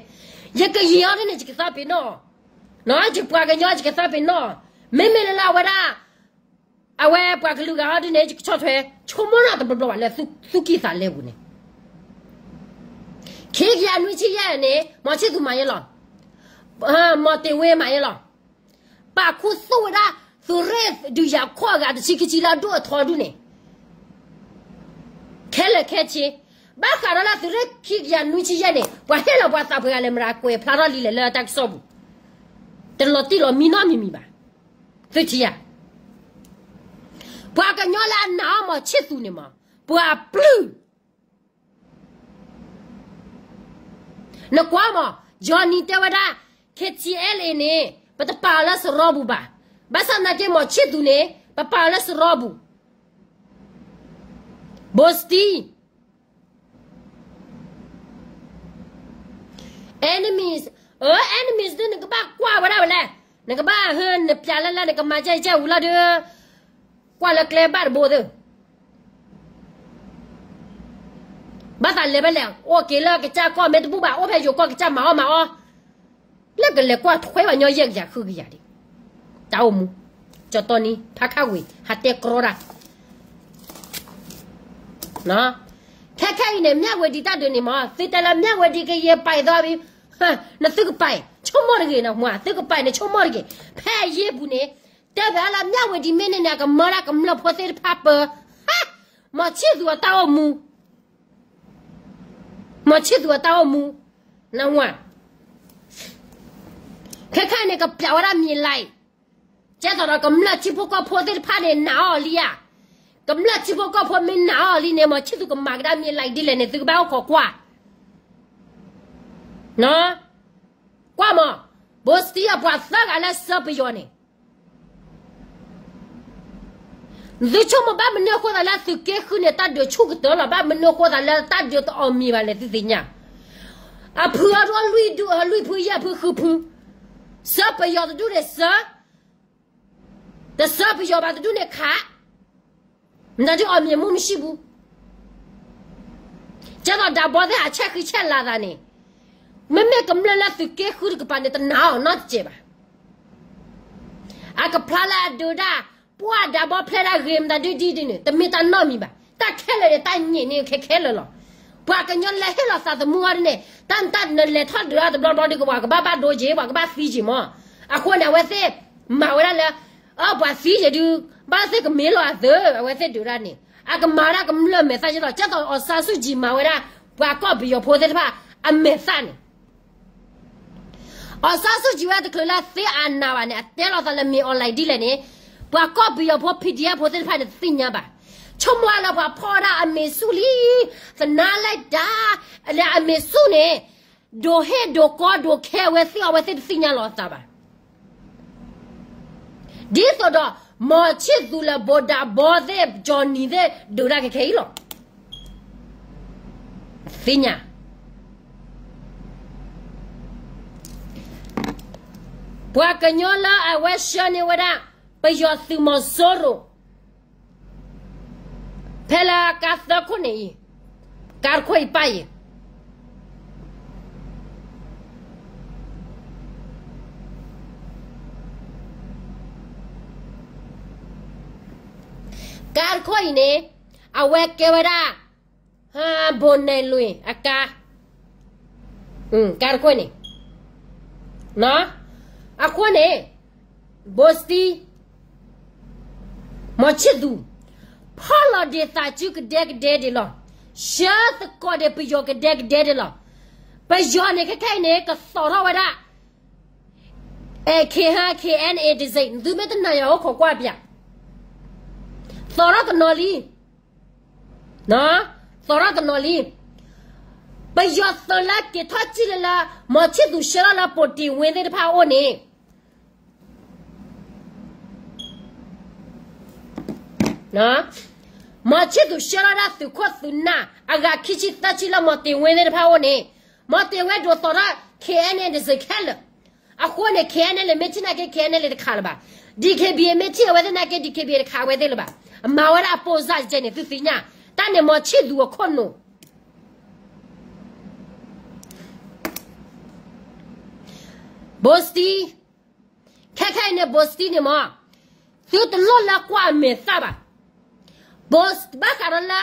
ယကယံာ်အီၤဒ်န့ၣ် ယကသးပ့ၤနီၣ်, ယပှၤကညီယကသးပ့ၤနီၣ်, မ့မ့ၢ်လၢလၢအဝဲဒၣ် အဝဲပှၤကလုာ်ဂၤအီၤဒ်န့ၣ် ယကဆီၣ်ထွဲ, ဆိကမိၣ်နီၢ်တဘျီဘျီဘၣ်လၢသုကံၢ်သးလဲပူၤန့ၣ်, ခံကယၤနွံဆံယဲၢ်န့ၣ် မီၤဆံၣ်သူမၤယဲလီၤ, မီၤတ့ၤဝ့မၤယဲလီၤ, ပာ်ခူသူၣ်ဝဲဒၣ် သုးရ့ၣ်ဒုးယၤခိၣ်အဂၤတဆံခံဆံလၢအဒိၣ်အထီဒုန့ၣ် ခဲလၢာ်ခဲဆ့, ဘၣ်ဃးဒီးလၢသုးရ့ၣ်ခံကယၤနွံဆံယဲၢ်န့ၣ် ပှၤဟ့ၣ်လီၤပှၤသးပှဲၤဂၤလဲၣ် မတၤကွဲးဖျါထီၣ်လံလဲၣ်လၢတၢ်ကစီၣ်ပူၤ, တလီၤတံၢ်လီၤမံနီတမံၤမံၤဘၣ်, သုထံၣ်ဧါ, ပှၤကညီလၢအနာ်အီၤမီၤဆံၣ်သူန့ၣ်မး ပှၤပျုၢ် နကွၢ်မး, Johnny တဲဝဲဒၣ် KTLA န့ၣ် ပတပာ်အီၤလၢစရီပူၤဘၣ်, ဘၣ်ဆၣ်သနာ်က့ မီၤဆံၣ်သူန့ၣ် ပပာ်အီၤလၢစရီပူၤ, ဘိစတံ enemies, အ enemies ဒ်နကဘၣ်ကွၢ်ဝဲဒၣ်ဝဲလဲၣ်, နကဘၣ်ဟၢနပျးလၢလၢနကမၤကဲကဲဝံၤလီၤဒီး ကွၢ်လၢကျဲဘၣ်တဘိသ့ၣ် ဘၣ်သးလဲၤဖဲလဲၣ်, အိၣ်က့ၤလၢကစၢ်ကီၢ်မ့ၢ်တဘူၣ်ဘၣ် အိၣ်ဖဲယိၤကီၢ်ကစၢ်မၤအီၣ်မၤအီ, လၢကလဲၤကွၢ်ထွဲပှၤကညီယဲၢ်ကယၤဃုကယၤဒံး, တၢ်အိၣ်မူ, ကၠီတီနံ ဖးခၣ်ဝ့ၤ ဟးတဲကြီတၢ် ခဲခဲအံၤန့ၣ် မၠၣ်ဝဲဒံးတၢ်ဒုးန့ၣ်မး သုတဲလၢမၠၣ်ဝဲဒံးကယဲၢ်ပာ်သီဘံ, နသုကပာ် ဆိကမိၣ်တဂ့ၤနီၤ မ့ၢ်သုကပာ်န့ၣ် ဆိကမိၣ်တဂ့ၤ, ဖဲအယ့ၢ်ပူၤန့ၣ် တဲဘၣ်လၢမၠၣ်ဝဲဒံးမ့ၢ်န့ၣ်န့ၣ် အကမၢဒၣ်ကမျၢၢ်ဖိသ့ၣ်တဖၣ်ပၢ, မီၤဆံၣ်သူအတၢ်အိၣ်မူ မီၤဆံၣ်သူအတၢ်အိၣ်မူ, နဝၤ, ခဲခါအံၤန့ၣ် ကပျးဝဲဒၣ်မံၤလံ, ကဲသိးဒီးကမျၢၢ်ထံဖိကီၢ်ဖိသ့ၣ်တဖၣ်န့ၣ် နာ်အီၤလံဧါ. ကမျၢၢ်ထံဖိကီၢ်ဖိမ့ၢ်နာ်အီၤလံန့ၣ် မီၤဆံၣ်သူးကမၤကဒါမံၤလံဒ်လဲၣ်န့ၣ် သုကဘၣ်အိၣ်ခိးကွၢ်, ကွၢ်မး, ဘိစတံအပှၤသၢဂၤလၢစၢပယီၤန့ၣ် သုဆိကမိၣ်ဘၣ်မနုၤအဃိသးလၢသုးက့ဃုန့ၣ် တၢ်ဒုးဆူၣ်ကတၢၢ်လီၤ, ဘၣ်မနုၤအဃိသးလၢတၢ်ဒုးတအီၣ်မံၤဘၣ်လဲၣ် သုသ့ၣ်ညါ. အဖုအဒိၣ်လွံၢ်ဒူ လွံၢ်ဖုယဲၢ်ဖုဃုဖု, စၢပယီၤတဒူၣ်န့ၣ်စၢ, တစၢပယီၤဘၣ်တဒူၣ်န့ၣ်ခး, မတၤဒုးအီၣ်မံၤမုၢ်မဆံးဘူး. ကဲသိးဒၣ်ဘီသ့ၣ်ဟးဆဲးဃံဆဲးလၤသးန့ၣ်, မ့မ့ၢ်ကမျၢၢ်လၢသုးက့ဃုတကပၤန့ၣ် တနာ်အီၤနီတစဲးဘၣ်. အကဖျါလၢအဒုးဒၣ်, ပှၢ်ဒၣ်ဘီဖျဲးဒၣ်ဂ့ၤမတၤဒုးဒ်ဒ်န့ၣ် တမ့ၢ်တၢ်နီတမံၤဘၣ်, တၢ်ခဲလၢာ်န့ၣ် တၢ်ညံးန့ၣ်ခဲခဲလၢာ်လီၤ. ပှၤကညီလဲၤဟ့ၣ်လီၤသးသမူအီၤဒ်န့ၣ် တၢ်နတၢ်နလဲၤထီၣ်ဒုးတဘျီဘျီဒုးကဝၤကဘၣ်ဘၣ်ဒိက့ၤ ပှၤကဘၣ်သံက့ၤမး. အဃိန့ၣ် အဝဲသ့ၣ်မၤဝဲဒၣ်လၢ အပှၤသံယဲၢ်ဒုး, ဘၣ်သ့ၣ်ကမ့ၢ်လီၤအသး, အဝဲသ့ၣ်ဒုးဒၣ်န့ၣ် အကမၤဝဲဒၣ်ကမျၢၢ်မဲာ်သၣ်ကဲသိး, ကဲသိးအီစါစူၣ်ကံၤမၤဝဲဒၣ် ပှၤကီၢ်ပယီၤဖိသ့ၣ်တဖၣ် အမဲာ်သၣ်န့ၣ်, အီစါစူၣ်ကံၤဝဲတချုးလၢသ့အနးဘၣ်န့ၣ် အတဲလီၤသးလၢမ့ၢ်အီၤလဲၣ်ဒ်လဲၣ်န့ၣ်, ပှၤကီၢ်ပယီၤဖိ ဖံးဒံးအၣ်ဖိသ့ၣ်တဖၣ်န့ၣ် တသ့ၣ်ညါဘၣ်. ဆိကမိၣ်လၢပှၤဖီၣ်ဝဲဒၣ်အမံၤဆူၣ်လံ, သနာ်လၢတၢ်, လၢအမံၤဆူၣ်န့ၣ် ဒိးဟ့ၣ်ဒိးကီဒိးခဲအဝဲသ့ၣ် အဝဲသ့ၣ်တသ့ၣ်ညါလီၤအသးဘၣ်. ဒ်သိးဒီး မီၤဆံၣ်သူးလၢဘိးဒၣ်ဘီသ့ၣ် ကၠီနံၤသ့ၣ် ဒုးဒၣ်ခဲခဲအံၤလီၤ. သ့ၣ်ညါ ပှၤကညီလၢအဝဲဆှၢန့ၢ်ဝဲဒၣ် ပယီၤသုးမီၤစိရိၤ ဖဲလၢကါသၢခိၣ်န့ၣ်အံၤ, ကါတခိၣ်အံၤပၢ်အံၤ, ကါတခိၣ်အံၤန့ၣ် အဝဲကဲဝဲဒၣ် ဘိးနဲၣ်လွံၢ်အကါ, ကါတခိၣ်န့ၣ်, အဃိန့ၣ် ဘိးစတံ မီၤဆံၣ်သူး ဖီၣ်လီၤဒံးသးစုကဒဲကဒဲဒံးလီၤ. ဆှၢသကိးဒံးပယီၤကဒဲကဒဲဒံးလီၤ. ပယီၤန့ၣ် ခဲခဲအံၤန့ၣ် ကသိးထီၣ်ဝဲဒၣ် အဲ ခ့ဟါ ခ့အဲၣ်အ့ တစ့ၢ် သုမ့ၢ်တနာ်ယွၤအိၣ်ခိးကွၢ်ပၠး, သိးထီၣ်တနီၤလံ, သိးထီၣ်တနီၤလံ. ပယီၤသုးလၢက့ၤထီၣ်စံၣ်လၢလၢ မီၤဆံၣ်သူးဆှၢလီၤလၢ ပိာ်တ့ၢ်ဝ့သ့ၣ်တဖၣ်အအိၣ်န့ၣ် မီၤဆံၣ်သူးဆှၢလီၤဒၣ်သုးခိၣ်သုးနၢ် အဂၤခံဆံသၢဆံလၢ မီၤတ့ၢ်ဝ့သ့ၣ်တဖၣ်အအိၣ်န့ၣ်, မီၤတ့ၢ်ဝ့ဒိးသိးထီၣ် ခ့အဲၣ်အ့ တစ့ၢ်ခဲလၢာ်. အဃိန့ၣ် ခ့အဲၣ်အ့ မ့ၢ်ထံၣ်နာ်က့ ခ့အဲၣ်အ့ တခးလၢၤဘၣ်. ဒံၣ်ခ့ဘံၣ်အ့ မ့ၢ်ထံၣ်အဝဲသ့ၣ်နာ်က့ ဒံၣ်ခ့ဘံၣ်အ့ တခးအဝဲသ့ၣ်လၢၤဘၣ်. အမၤဝဲဒၣ်အပိၢ်စၢ်ကဲန့ၣ် သုသ့ၣ်ညါ, တၢ်န့ၣ်မီၤဆံၣ်သူးအခိၣ်နူာ် ဘိးစတံ, ခဲခဲအံၤန့ၣ် ဘိးစတံန့ၣ်မး, သုတလိၣ်လၢကွၢ်အမဲာ်သၣ်ဘၣ်. ဘိးစတံ ဘၣ်ဃးဒီးလၢ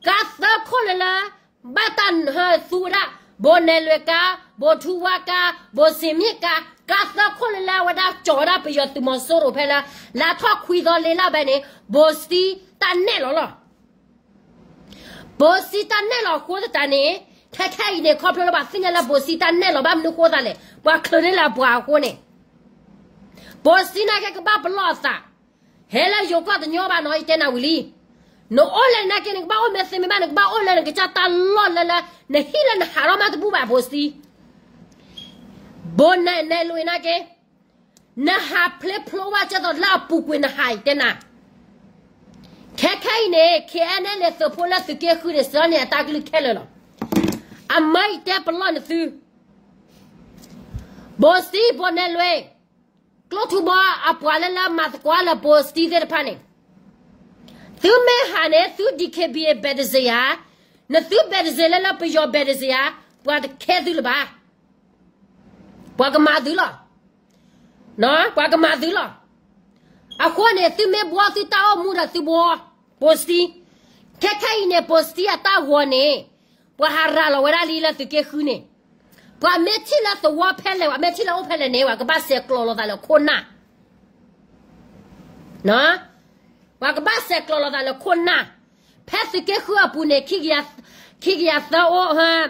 ကါသၢခိၣ်လၢလၢ ဘၣ်တၢ်ဟဲသူဝဲဒၣ် ဘိးနဲၣ်လွံၢ်ကါ, ဘိးထူဝါကါ, ဘိးစ့ၣ်မ့ၣ်ကါ, ကါသၢခိၣ်လၢလၢအဝဲဒၣ်ကၠီၤဝဲဒၣ်ပယီၤသုးမီၤစိရိၤဖဲလၢ လါထီၣ်ခွံသီလ့လၢဘဲန့ၣ် ဘိးစတံတၢ်နဲၣ်လီၤလီၤ. ဘိးစတံတၢ်နဲၣ်လီၤအဃိသတးန့ၣ်, ခဲခဲအံၤန့ၣ် ခီဖျိလၢပှၤသ့ၣ်ညါလၢဘိးစတံတၢ်နဲၣ်လီၤ ဘၣ်မနုၤဃိသးလဲၣ်, ပှၤချုးန့ၢ်လၢအပှၤအဃိန့ၣ်, ဘိးစတံနာ်က့ကဘၣ်ပလီၢ်အသး, ဟဲလၢယိၤကီၢ်တညီဘၣ်နီၤ ယတဲနၤဝံၤလံ. နအိၣ်လၢနနာ်က့ နကဘၣ်အိၣ်မ့ၢ်သ့မ့ၢ်ဘၣ် နကဘၣ်အိၣ်လၢနကစၢ်တၢ်လီၢ်လၢလၢ နဟံၣ်လၢနဟးထီၣ်မးတဘူၣ်ဘၣ် ဘိးစတံ. ဘိးနဲၣ်လွံၢ်နာ်က့ နဟးဖျ့ဖျိဘၣ်ကဲသိးလၢအပူၤကွံာ်နဟးအံၤတဲနၤ. ခဲခဲအံၤန့ၣ် ခ့အဲၣ်အ့ သုးဖိလၢသုးက့ဃုန့ၣ် စၢန့ၢ်အတၢ်ကလုၢ်ခဲလၢာ်လီၤ. အမၢအံၤတဲပလီၢ်နသု, ဘိးစတံ ဘိးနဲၣ်လွံၢ်, ကျိထူဘီအပှၤလၢလၢမၤသကိးလၢဘိးစတံသ့ၣ်တဖၣ်န့ၣ်, သုမ့ၢ်ဟးန့ၣ် သု ဒံၣ်ခ့ဘံၣ်အ့ ဘဲးတစ့ၢ်ဧါ, နသုဘဲးတစ့ၢ်လၢလၢပယီၤဘဲးတစ့ၢ်ဧါ, ပှၤတခဲသုလၢၤဘၣ်. ပှၤကမၤသုလီၤ. ပှၤကမၤသုလီၤ. အဃိန့ၣ် သုမ့ၢ်ဘှီသုတၢ်အိၣ်မူဒီးသုဘှီ, ဘိးစတံ. ခဲခဲအံၤန့ၣ် ဘိးစတံအတၢ်ဂီၤန့ၣ် ပှၤဟးရၤလီၤဝဲဒၣ်လံလၢသုးက့ဃုန့ၣ်, ပှၤမ့ၢ်ထံၣ်လၢသဝီဖဲလဲၣ် ပှၤမ့ၢ်ထံၣ်လၢအိၣ်ဖဲလဲၣ်န့ၣ် ပှၤကဘၣ်ဆဲးကျိးလိာ်သးလၢခိၣ်နၢ် ပှၤကဘၣ်ဆဲးကျိးလိာ်သးလၢခိၣ်နၢ်. ဖဲသုးက့ဃုအပူၤန့ၣ် ခံကယၤသၢအိၣ်,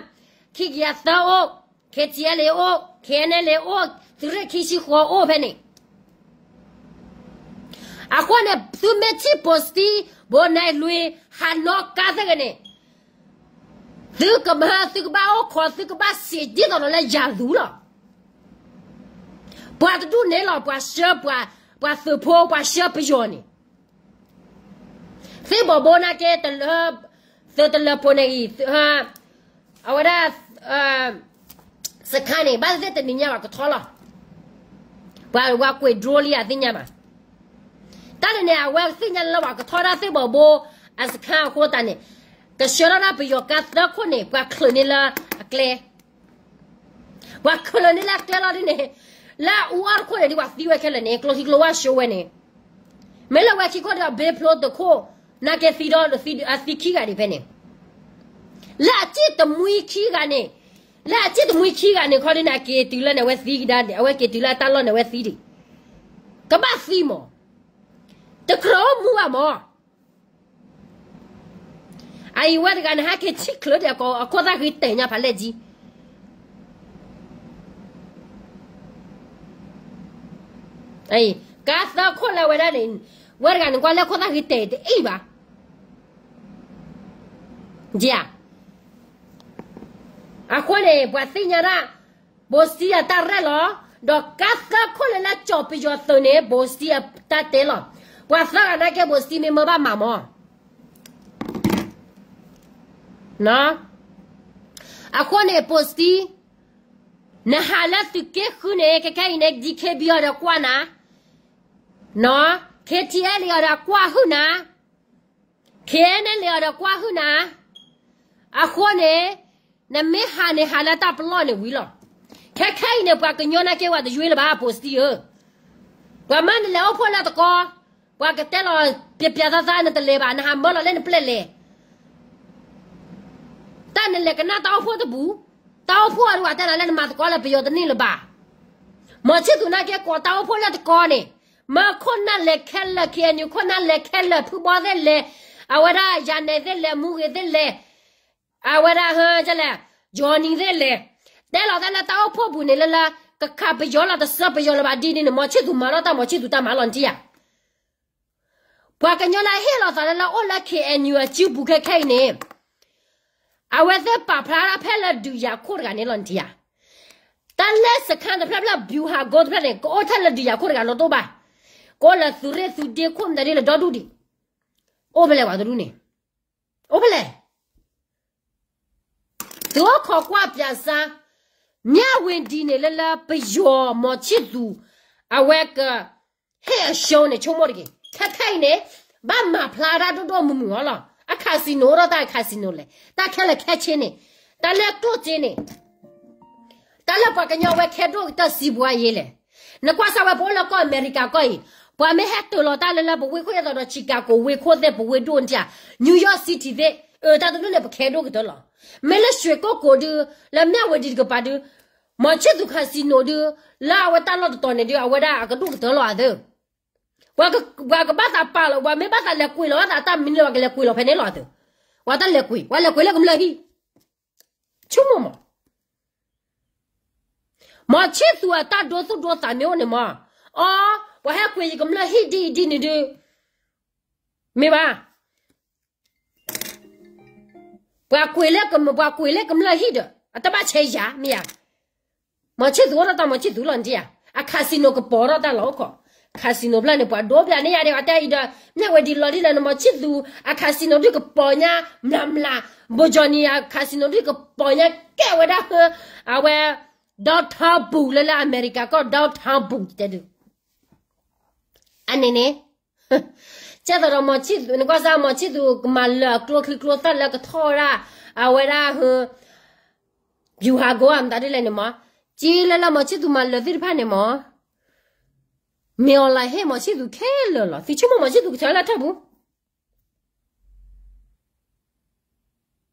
ခံကယၤသၢအိၣ်, KTLA အိၣ်, KNLA အိၣ်, သုးရ့ၣ်ခံဆံဃိးအိၣ်ဖဲန့ၣ်. အဃိန့ၣ် သုမ့ၢ်ထံၣ်ဘိၣ်စတံ ဘိၣ်နဲၣ်လွံၢ် ဟးနီၣ်ကါသ့ၣ်ဂ့ၤန့ၣ်, သုကမၤ သုကဘၣ်အိၣ်ခိး သုကဘၣ်စံးဒ်သိးဒီးလၢယၤသူလီၤ. ပှၤတဒူၣ်န့ၣ်လီၤ ပှၤဆှၢ ပှၤသုးဖိ ပှၤဆှၢပယီၤန့ၣ် သ့ၣ်ဘီၣ်ဘိနာ်က့ တလၢ သုးတလၢဖိန့ၣ်အံၤ အဝဲဒၣ် စခါန့ၣ် ဘၣ်သ့ၣ်သ့ၣ်တနံၤညါဘၣ်ကထီလီၤ. ပှၤဝဲကွံာ် drone လံအသ့ၣ်ညါဘၣ်. တၢ်န့ၣ်န့ၣ် အဝဲသ့ၣ်ညါလၢပှၤကထီတၢ်သ့ၣ်ဘီၣ်ဘိအစခါအဃိသတးန့ၣ် ကဆှၢထီၣ်ဒၣ်ပယီၤကါသၢခိၣ်န့ၣ် ပှၤချုးန့ၢ်လၢအကျဲ ပှၤချုးန့ၢ်လၢအကျဲလီၤဒ်န့ၣ်, လၢအအူအီၣ်တခိၣ်န့ၣ် ဒ်ပှၤသံဝဲခဲလၢာ်န့ၣ် ကျိချံကျိဝါရှုံးဝဲန့ၣ်, မ့ၢ်လၢဝဲခံခိၣ်ဒီး ဘ့ဖျိတခိၣ် နာ်က့သံဒီး အသံခံဂၤဒံးဖဲန့ၣ်, လၢအစ့ၣ်တမှံခံဂၤန့ၣ်, လၢအစ့ၣ်တမှံခံဂၤန့ၣ် ခီဒ်န့ၣ် အက့ၤတုၤလၢန့ၣ် အဝဲသံကဒါန့ၣ် အဝဲက့ၤတုၤလၢအတၢ်လီၢ်န့ၣ် အဝဲသံဒံး, ကဘၣ်သံမး, တကြၢးအိၣ်မူဘၣ်မး အအံၤဝဲတဂၤန့ၣ် ဟဲက့ၤထံၣ်ချုးဒံး အခိၣ်သၣ်ဃံတဲာ်ညါဖးလဲၢ်ကံ, ကါသၢခိၣ်လၢဝဲဒၣ်န့ၣ်, ဝဲတဂၤန့ၣ် ကွၢ်လၢခိၣ်သၣ်ဃံတဲာ်တအံၣ်ဘၣ်, ဧါ. အဃိန့ၣ် ပှၤသ့ၣ်ညါဒၣ် ဘိၣ်စတံအတၢ်ရဲၣ်လီၤ, ဒီးကါသၢခိၣ်လၢလၢကၠီၤပယီၤသုးန့ၣ် ဘိၣ်စတံအတၢ်တဲလီၤ. ပှၤသၢဂၤနာ်က့ ဘိၣ်စတံမ့ၢ်မၢဘၣ်မၤမး အဃိန့ၣ် ဘိၣ်စတံ, နဟးလၢသုးက့ဃုန့ၣ် ခဲခဲအံၤန့ၣ် DKBA အီၤဒီးကွၢ်နၤ, KTLA အီၤဒီးကွၢ်ဟုၣ်နၤ, KNLA အီၤဒီးကွၢ်ဟုၣ်နၤ, အဃိန့ၣ် နမ့ၢ်ဟးန့ၣ် ဟးလၢတၢ်ပလီၢ်န့ၣ်ဝံၤလီၤ. ခဲခဲအံၤန့ၣ် ပှၤကညီနာ်က့ဝဲတယွ့လၢၤဘၣ် ဘိၣ်စတံဧၢ, ပှၤမၢနလဲၤအိၣ်ဖှိၣ်လၢတကီ, ပှၤကတဲလီၤ ပျဲပျဲသးသးနတလဲၤဘၣ် နဟးမၢလီၤလၢနပျဲၢ်လဲၤ တၢ်နလဲၤကနၣ်တၢ်အိၣ်ဖှိၣ်တပူၤ, တၢ်အိၣ်ဖှိၣ်အဒိၣ်အတဲနၤလၢနမၤသကိးလၢပယီၤတန့ၢ်လၢၤဘၣ်. မီၤဆံၣ်သူၤနာ်က့ကိးတၢ်အိၣ်ဖှိၣ်လၢတကီန့ၣ်, မၢခိၣ်နၢ်လဲၤခဲလၢာ် KNU ခိၣ်နၢ်လဲၤခဲလၢာ် ဖုဘီသ့ၣ်လဲၤ, အဝဲဒၣ်ယၤနဲၣ်သ့ၣ်လဲၤ မူဂ့ၤသ့ၣ်လဲၤ, အဝဲဒၣ်ဟဲလဲၣ်, ယီၤနံၤသ့ၣ်လဲၤ, တဲလီၤတၢ်လၢတၢ်အိၣ်ဖှိၣ်ပူၤန့ၣ်လၢလၢ, ကခးပယီၤလီၤ တစၢပယီၤလၢၤဘၣ်ဒ်န့ၣ်န့ၣ် မီၤဆံၣ်သူၤမၤထီၣ်တၢ် မီၤဆံၣ်သူၤတၢ်မၤလီၤနထံၣ်ဧါ. ပှၤကညီလၢဟ့ၣ်လီၤသးလၢလၢအိၣ်လၢ KNU အစုပူၤခဲခဲအံၤန့ၣ်, အဝဲသ့ၣ်ပာ်ဖျါဒၣ်ဖဲလၢဒုးယၤခိၣ်တဂၤန့ၣ်လီၤနထံၣ်ဧါ. တၢ်လၢစခါတဖျၢၣ်ဖျၢၣ် ဗျူဟာကုန်း တဖျၢၣ်န့ၣ် ကအိၣ်ထဲလၢဒုးယၤခိၣ်တဂၤလီၤတအိၣ်ဘၣ်, ကအိၣ်လၢသုးရ့ၣ်သုးဒ့ခိၣ်မတၤဒ်လၢဒီဒူၣ်ဒံး, အိၣ်ဖဲလဲၣ်ပှၤတဒူၣ်န့ၣ်, အိၣ်ဖဲလဲၣ် သုအိၣ်ခိးကွၢ်ပၠးစါ, မၠၣ်ဝတံၤန့ၣ်လၢလၢပယီၤမီၤဆံၣ်သူၤ, အဝဲက ဟ့ၣ်အရှုံးန့ၣ် ဆိကမိၣ်တက့ၢ်. ခဲခဲအံၤန့ၣ် ဘၣ်မၤဖျါတၢ်ဒိၣ်ဒိၣ်မုၢ်မုၢ်အီၤလီၤ. အ casino အိၣ်ဒီးတၢ် casino လဲၣ်. တၢ်ခဲလၢာ်ခဲဆ့န့ၣ်, တၢ်လၢကျိၣ်စ့န့ၣ်, တၢ်လၢပှၤကညီဝဲခဲဒိၣ်ကတၢၢ်စံးပှၤယ့လဲၣ်. နကွၢ်စၢ်ဝဲပအိၣ်လၢကီၢ်အမဲရကၤကီၢ်အံၤ, ပှၤမ့ၢ်ဟဲတုၤလီၤတၢ်လၢလၢပဝ့ၢ်ခိၣ် ဒ်သိးဒီး Chicago ဝ့ၢ်ခိၣ်သ့ၣ် ပဝ့ၢ်ဒိၣ်န့ၣ်ဧါ, New York City သ့ၣ်, အတၢ်တဒူၣ်န့ၣ် ပခဲဒိၣ်ကတၢၢ်လီၤ. မ့ၢ်လၢရွှေကုက္ကို ဒုး, လၢမၠၣ်ဝတံၤတကပၤဒုး, မီၤဆံၣ်သူၤ casino ဒုး, လၢအဝဲတၢ်လီၢ်တတီၤန့ၣ်ဒုး အဝဲဒၣ်အကဒိၣ်ကတၢၢ်လီၤအသး. ပှၤကဘၣ်သးပာ်လီၤ, ပှၤမ့ၢ်ဘၣ်သးလဲၤကွံာ်လီၤအသး တၢ်မနုၤလဲၣ် ပှၤကလဲၤကွံာ်လီၤဖဲန့ၣ်လီၤအသး. ပှၤတၢ်လဲၤကွံာ်, ပှၤလဲၤကွံာ်လၢကမျၢၢ်ဟံၣ်, ဆိကမိၣ်မး မီၤဆံၣ်သူၤအတၢ်ဒိသူၣ်ဒိသးမ့ၢ်အိၣ်န့ၣ်မး, အီ, ပှၤဟဲကွံာ်ယကမျၢၢ်ဟံၣ်ဒ်အံၤဒ်န့ၣ်ဒုး, မ့ၢ်ဘၣ်, ပှၤကွံာ်လၢက, ပှၤကွံာ်လၢကမျၢၢ်ဟံၣ်ဒီး အတဘၣ်ဆဲးယၤ မ့ၢ်ဧါ. မီၤဆံၣ်သူၤအိၣ်ဒီးတၢ်မီၤဆံၣ်သူၤလီၤနထံၣ်ဧါ. အ casino ကပီၤထီၣ်တၢ်လီၢ်အိၣ်ခိး, casino ဖျၢၣ်န့ၣ် ပှၤဒိပျးန့ၢ်ယၤဒံး အတဲအံၤဒီး မၠၣ်ဝတံၤလီၤဒ်လဲၣ်န့ၣ် မီၤဆံၣ်သူၤ အ casino ဒုးကပီၤညါမျးမျး, ဘိၣ်ကၠီၣ်နံၤ အ casino ဒုးကပီၤညါကဲဝဲဒၣ်, အဝဲ downtown ပူၤလၢလၢအမဲရကၤကီၢ် downtown ပူၤတဲဒုး အန့ၣ်န့ၣ်, ကဲသိးဒီးမီၤဆံၣ်သူၤ, နကွၢ်စၢ်မီၤဆံၣ်သူၤ ကမၤလၢာ်အကျိချံကျိသၣ်လၢကထီၣ်ဝဲဒၣ်, အဝဲဒၣ်ဟ, ဗျူဟာကုန်းမတၤဒ်လဲၣ်န့ၣ်မး, က့လၢလၢမီၤဆံၣ်သူၤမၤလၢာ်သ့ၣ်တဖၣ်န့ၣ်မး, မ့ၢ်အီၤလၢဟ့ၣ်မီၤဆံၣ်သူၤခဲလၢာ်လီၤ. သုဆိကမိၣ်မီၤဆံၣ်သူၤကထၢလၢထၢၣ်ပူၤ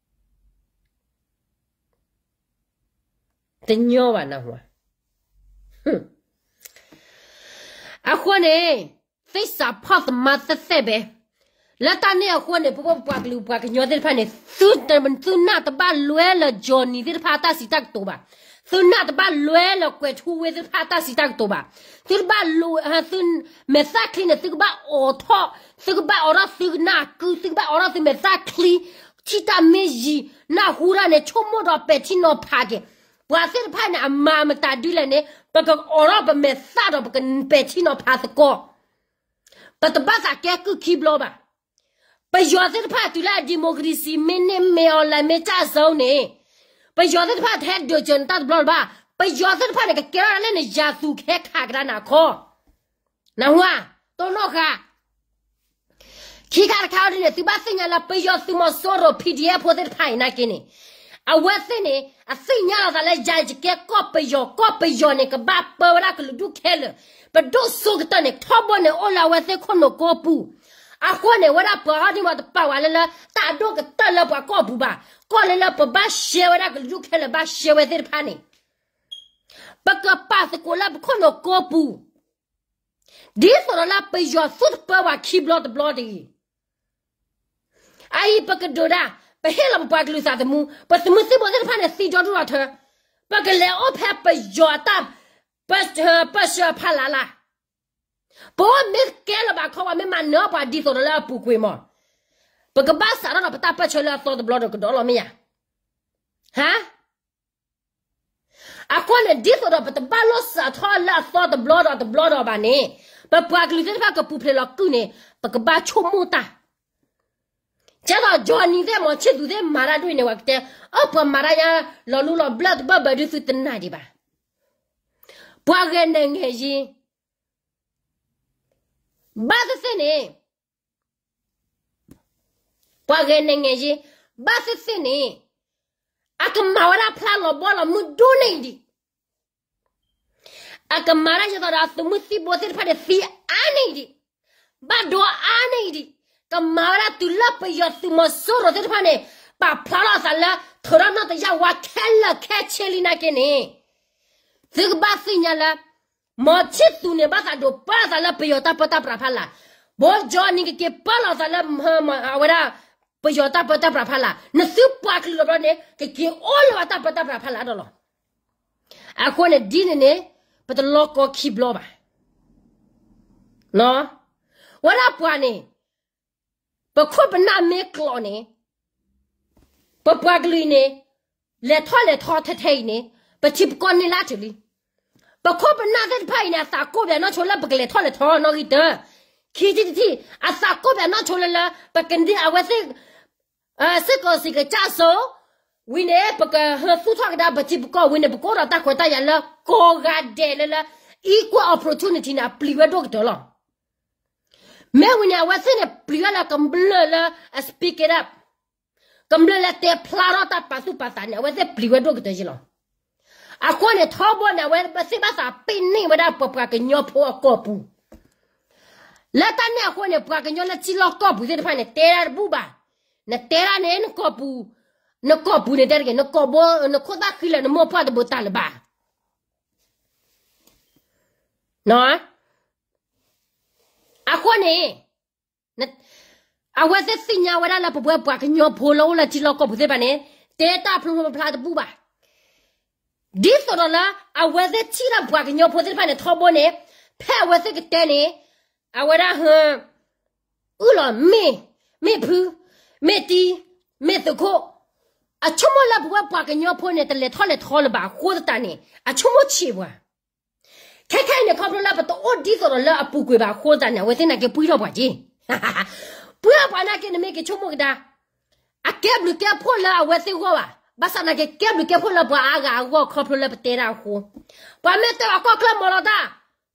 တညီဘၣ်နၢ်ဟူဧါ. အဃိန့ၣ်, သ့ၣ်စးဖီၣ်သမါသဲးသဲးဘဲ, လၢတၢ်န့ၣ်အဃိန့ၣ် ပပှၤကလုာ်ပှၤကညီသ့ၣ်တဖၣ်န့ၣ်, သုနၢ်တဘၣ်လွဲလၢ Johnny သ့ၣ်တဖၣ်အတၢ်စံးတၢ်ကတိၤဘၣ်. သုနၢ်တဘၣ်လွဲလၢကွဲးထူဝ့သ့ၣ်တဖၣ်အတၢ်စံးတၢ်ကတိၤဘၣ်. သုတဘၣ်လိာ်, သုမဲာ်သၣ်ချံန့ၣ် သုကဘၣ်အိးထီၣ်, သုကဘၣ်အိးထီၣ်သုကနၢ်ကု, သုကဘၣ်အိးထီၣ်သုမဲာ်သၣ်ချံ, ထံၣ်တၢ်မ့ၢ်ယံၤ, နၢ်ဟူတၢ်န့ၣ် ဆိကမိၣ်ဒီးပဲာ်ထံနီၤဖးက့ၤ. ပှၤသ့ၣ်တဖၣ်န့ၣ် အမၤမတၤဒ်လဲၣ်န့ၣ် ပကအိးထီၣ်ပမဲာ်သၣ်ဒီး ပကပဲာ်ထံနီၤဖးသကိး. ပတဘၣ်သးကဲကုၢ်ခံဘျီဘၣ်. ပယီၤသ့ၣ်တဖၣ်တုၤလၢအ democracy မ့ၢ်န့ၢ်မ့ၢ် online မ့ၢ်ကၢ်စိန့ၣ်, ပယီၤသ့ၣ်တဖၣ်တဟဲဒုးစၢၤနတၢ်တဘျီတဘၣ်. ပယီၤသ့ၣ်တဖၣ်န့ၣ် ကကဲထီၣ်ဒၣ်လၢနယၤသူၣ်ခဲခးကဒါနၤခီ, နၢ်ဟူဧါ, တိၢ်နီၣ်ဃာ် ခံခါတခါအံၤဒ်န့ၣ် သုဘၣ်သ့ၣ်ညါလၢပယီၤသုးမီၤစိရိၤ PDF ဖိသ့ၣ်တဖၣ်အံၤနာ်က့န့ၣ်, အဝဲသ့ၣ်န့ၣ် အသ့ၣ်ညါလီၤသးလၢယၤယကဲကီၢ်ပယီၤ, ကီၢ်ပယီၤန့ၣ် ကဘၣ်ပၢဝဲဒၣ်ကလုာ်ဒူၣ်ခဲလၢာ်, ပဒိၣ်စိကတၢၢ်န့ၣ် ထီဘိန့ၣ် အိၣ်လၢအဝဲသ့ၣ်ခိၣ်နူာ်ကိးပူၤ. အဃိန့ၣ် ဝဲဒၣ်ပှၤဟီဒ်မးတပာ်ဝဲလၢလၢ တၢ်ဒိၣ်ကတၢၢ်လၢပှၤကီၢ်ပူၤဘၣ်, ကီၢ်လၢလၢပဘၣ်ရှဲဝဲဒၣ်ကလုာ်ဒူၣ်ခဲလၢာ် ဘၣ်ရှဲဝဲသ့ၣ်တဖၣ်န့ၣ် ပကပာ်သကိးလၢပခိၣ်နူာ်ကိးပူၤ, ဒ်သိးဒီးလၢပယီၤသူၣ်တပၢပှၤခံဘျီတဘျီတဂ့ၤ. အအံၤပကဒုးဒၣ်, ပဟ့ၣ်လီၤပပှၤကလုာ်သးသမူ, ပသုးမုၢ်သံၣ်ဘိသ့ၣ်တဖၣ်န့ၣ် သံဒီဒူၣ်ဒီးထၢ, ပကလဲၤအိၣ်ဖဲပယီၤအတၢ် ပၢဆှၢဖးလၢ်လၢ်, ပအိၣ်မ့ၢ်ကဲလၢၤဘၣ်ခီ ပှၤမ့ၢ်မၤနၢၤပှၤဒ်သိးဒီးလၢအပူၤကွံာ်မး, ပကဘၣ်စးထီၣ်ဒီးပတၢ်ပၢဆှၢလၢအသီတဘျီဒီးကဒီးလီၤမ့ၢ်ဧါ. ဟါ အဃိန့ၣ် ဒ်သိးဒီးပတဘၣ်လိၣ်စးထီၣ်လၢအသီတဘျီဒီးတဘျီဒီးဘၣ်န့ၣ်, ပပှၤကလုာ်သ့ၣ်တဖၣ်ကပူၤဖျဲးလီၤကုၢ်န့ၣ် ပကဘၣ်ဆိကမိၣ်တၢ်. ကဲသိး Johnny သ့ၣ် မီၤဆံၣ်သူၤသ့ၣ်မၤတၢ်ဒ်န့ၣ် ပှၤကတဲ, အၢ ပှၤမၤတၢ်ညါလီၤလူလီၤဘျၢၣ်တဘၢၣ်ဘၢဒုးသုတနၢ်ဒံးဘၣ်. ပှၤဂဲၤနဂဲၤယံၤ, ဘၣ်သ့ၣ်သ့ၣ်န့ၣ် ပှၤဂဲၤနဂဲၤယံၤ, ဘၣ်သ့ၣ်သ့ၣ်န့ၣ် အကမၤဝဲဒၣ်ဖျါလီၤဘီလီၤမုၢ်ဒိၣ်န့ၢ်အံၤဒံး, အကမၤဒၣ်ယသးဒီးအသုးမုၢ်သံၣ်ဘိသ့ၣ်တဖၣ်န့ၣ်သံအါန့ၢ်အံၤဒံး, ဘၣ်ဒိအါန့ၢ်အံၤဒံး, ကမၤဝဲဒၣ်တုၤလၢပယီၤသုးမီၤစိရိၤသ့ၣ်တဖၣ်န့ၣ် ပာ်ဖျါထီၣ်အသးလၢ ထီထီၣ်နီၢ်တယၢ်ဝါခဲလၢာ်ခဲဆ့လံနာ်က့န့ၣ်, သုကဘၣ်သ့ၣ်ညါလၢ မီၤဆံၣ်သူၤန့ၣ် ဘၣ်သးဒိးပၢအသးလၢပယီၤတၢ်ပၢတၢ်ပြးဖးလာ်, ဘိကၠီနံၤကက့ၤပၢလီၤအသးလၢ အဝဲဒၣ် ပယီၤတၢ်ပၢတၢ်ပြးဖးလာ်, နသုပှၤကလုာ်လီၤဘျီန့ၣ် ကက့ၤအိၣ်လၢပှၤတၢ်ပၢတၢ်ပြးဖးလာ်ဒီးလီၤ. အဃိန့ၣ်ဒ်န့ၣ်န့ၣ် ပတလီၤကီခံဘျီဘၣ်. ဝဲဒၣ်ပှၤန့ၣ် ပခိၣ်ပနၢ်မ့ၢ်ကျိးန့ၣ် ပပှၤကလုာ်အံၤန့ၣ် လဲၤထီၣ်လဲၤထီထဲထဲအံၤန့ၣ် ပထံပကီၢ်န့ၢ်လၢထူလံ. ပခိၣ်ပနၢ်သ့ၣ်တဖၣ်အံၤန့ၣ် အသးကိၢ်ပှဲၤနီၢ်ဆိလၢပကလဲၤထီၣ်လဲၤထီနီၣ်ဂံၢ်တၢ, ခံထံၣ်တထံၣ် အသးကိၢ်ပှဲၤနီၢ်ဆိလၢလၢ ပကန့ၢ်အဝဲသ့ၣ် စ့ၢ်ကီးစံးကစၢ်စိ ဝံၤန့ၣ် ပကဟၢသူၣ်ထီၣ်ကဒါပထံပကီၢ်ဝံၤန့ၣ် ပကအိၣ်ဒီးတၢ်ခွဲးတၢ်ယာ်လၢကိးဂၤဒဲးလၢလၢ equal opportunity န့ၣ် အပျံၤဝဲဒိၣ်ကတၢၢ်လီၤ. မ့ၢ်ဝံၤန့ၣ် အဝဲသ့ၣ်န့ၣ် ပျံၤဝဲလၢကမျၢၢ်လၢ speak it up, ကမျၢၢ်လၢတဲဖျါထီၣ်တၢ်ပာ်သူၣ်ပာ်သးန့ၣ် အဝဲသ့ၣ်ပျံၤဝဲဒိၣ်ကတၢၢ်ယ့လီၤ. အဃိန့ၣ် ထီဘိန့ၣ် အဝဲသ့ၣ်ဘၣ်သးပ့ၢ်န့ၢ်ဝဲဒၣ်ပပှၤကညီဖိအကီၢ်ပူၤ လၢတၢ်န့ၣ်အဃိန့ၣ် ပှၤကညီလၢထံလီၢ်ကီၢ်ပူၤသ့ၣ်တဖၣ်န့ၣ် တဲဒၣ်တဘူၣ်ဘၣ်. နတဲဒၣ်န့ၣ် နကီၢ်ပူၤ, နကီၢ်ပူၤန့ၣ်တဲတက့ၢ်, နကီၢ်ဘိ, နခိၣ်သၣ်ဃံလၢာ် နမိၢ်ပှၢ်တဘိးတၢ်လၢၤဘၣ်. အဃိန့ၣ် အဝဲသ့ၣ်သ့ၣ်ညါဝဲဒၣ်လၢပဝဲပှၤကညီဖိလၢအိၣ်လၢထံလီၢ်ကီၢ်ပူၤသ့ၣ်တဖၣ်န့ၣ် တဲတၢ်ဖျိဖျိဖျါဖျါတဘူၣ်ဘၣ်. ဒ်သိးဒီးလၢ အဝဲသ့ၣ်ထံၣ်ဒီးပှၤကညီဖိသ့ၣ်တဖၣ်န့ၣ် ထီဘိန့ၣ် ဖဲအဝဲသ့ၣ်ကတဲန့ၣ် အဝဲဒၣ်ဟၢ အုၣ်လီၤမ့ၣ်, မ့ၣ်ဖု, မ့ၣ်တံ, မ့ၣ်သုးခိၣ်, အဆိကမိၣ်လၢပဝဲပှၤကညီဖိန့ၣ် တလဲၤထီၣ်လဲၤထီလၢၤဘၣ်အဃိသတးန့ၣ် အဆိကမိၣ်ဆံးပှၤ. ခဲခဲအံၤန့ၣ် ခီဖျိလၢပတအိၣ်ဒ်သိးဒီးလၢအပူၤကွံာ်ဘၣ်အဃိသတးန့ၣ် အဝဲသ့ၣ်နာ်က့ပှံၢ်ထီၣ်ပှၤက့, ပှံၢ်ထီၣ်ပှၤနာ်က့ နမ့ၢ်က့ၤဆိကမိၣ်ကဒါ, အကဲဘျုးကဲဖှိၣ်လၢအဝဲသ့ၣ်ဂီၢ်ဘၣ်, ဘၣ်ဆၣ်နာ်က့ကဲဘျုးကဲဖှိၣ်လၢပှၤအါဂၤအဂီၢ်ခီဖျိလၢပတဲဒၣ်အဃိ, ပှၤမ့ၢ်တဲအီၤကီၢ်ချၢမီၤလီၤတၢ်,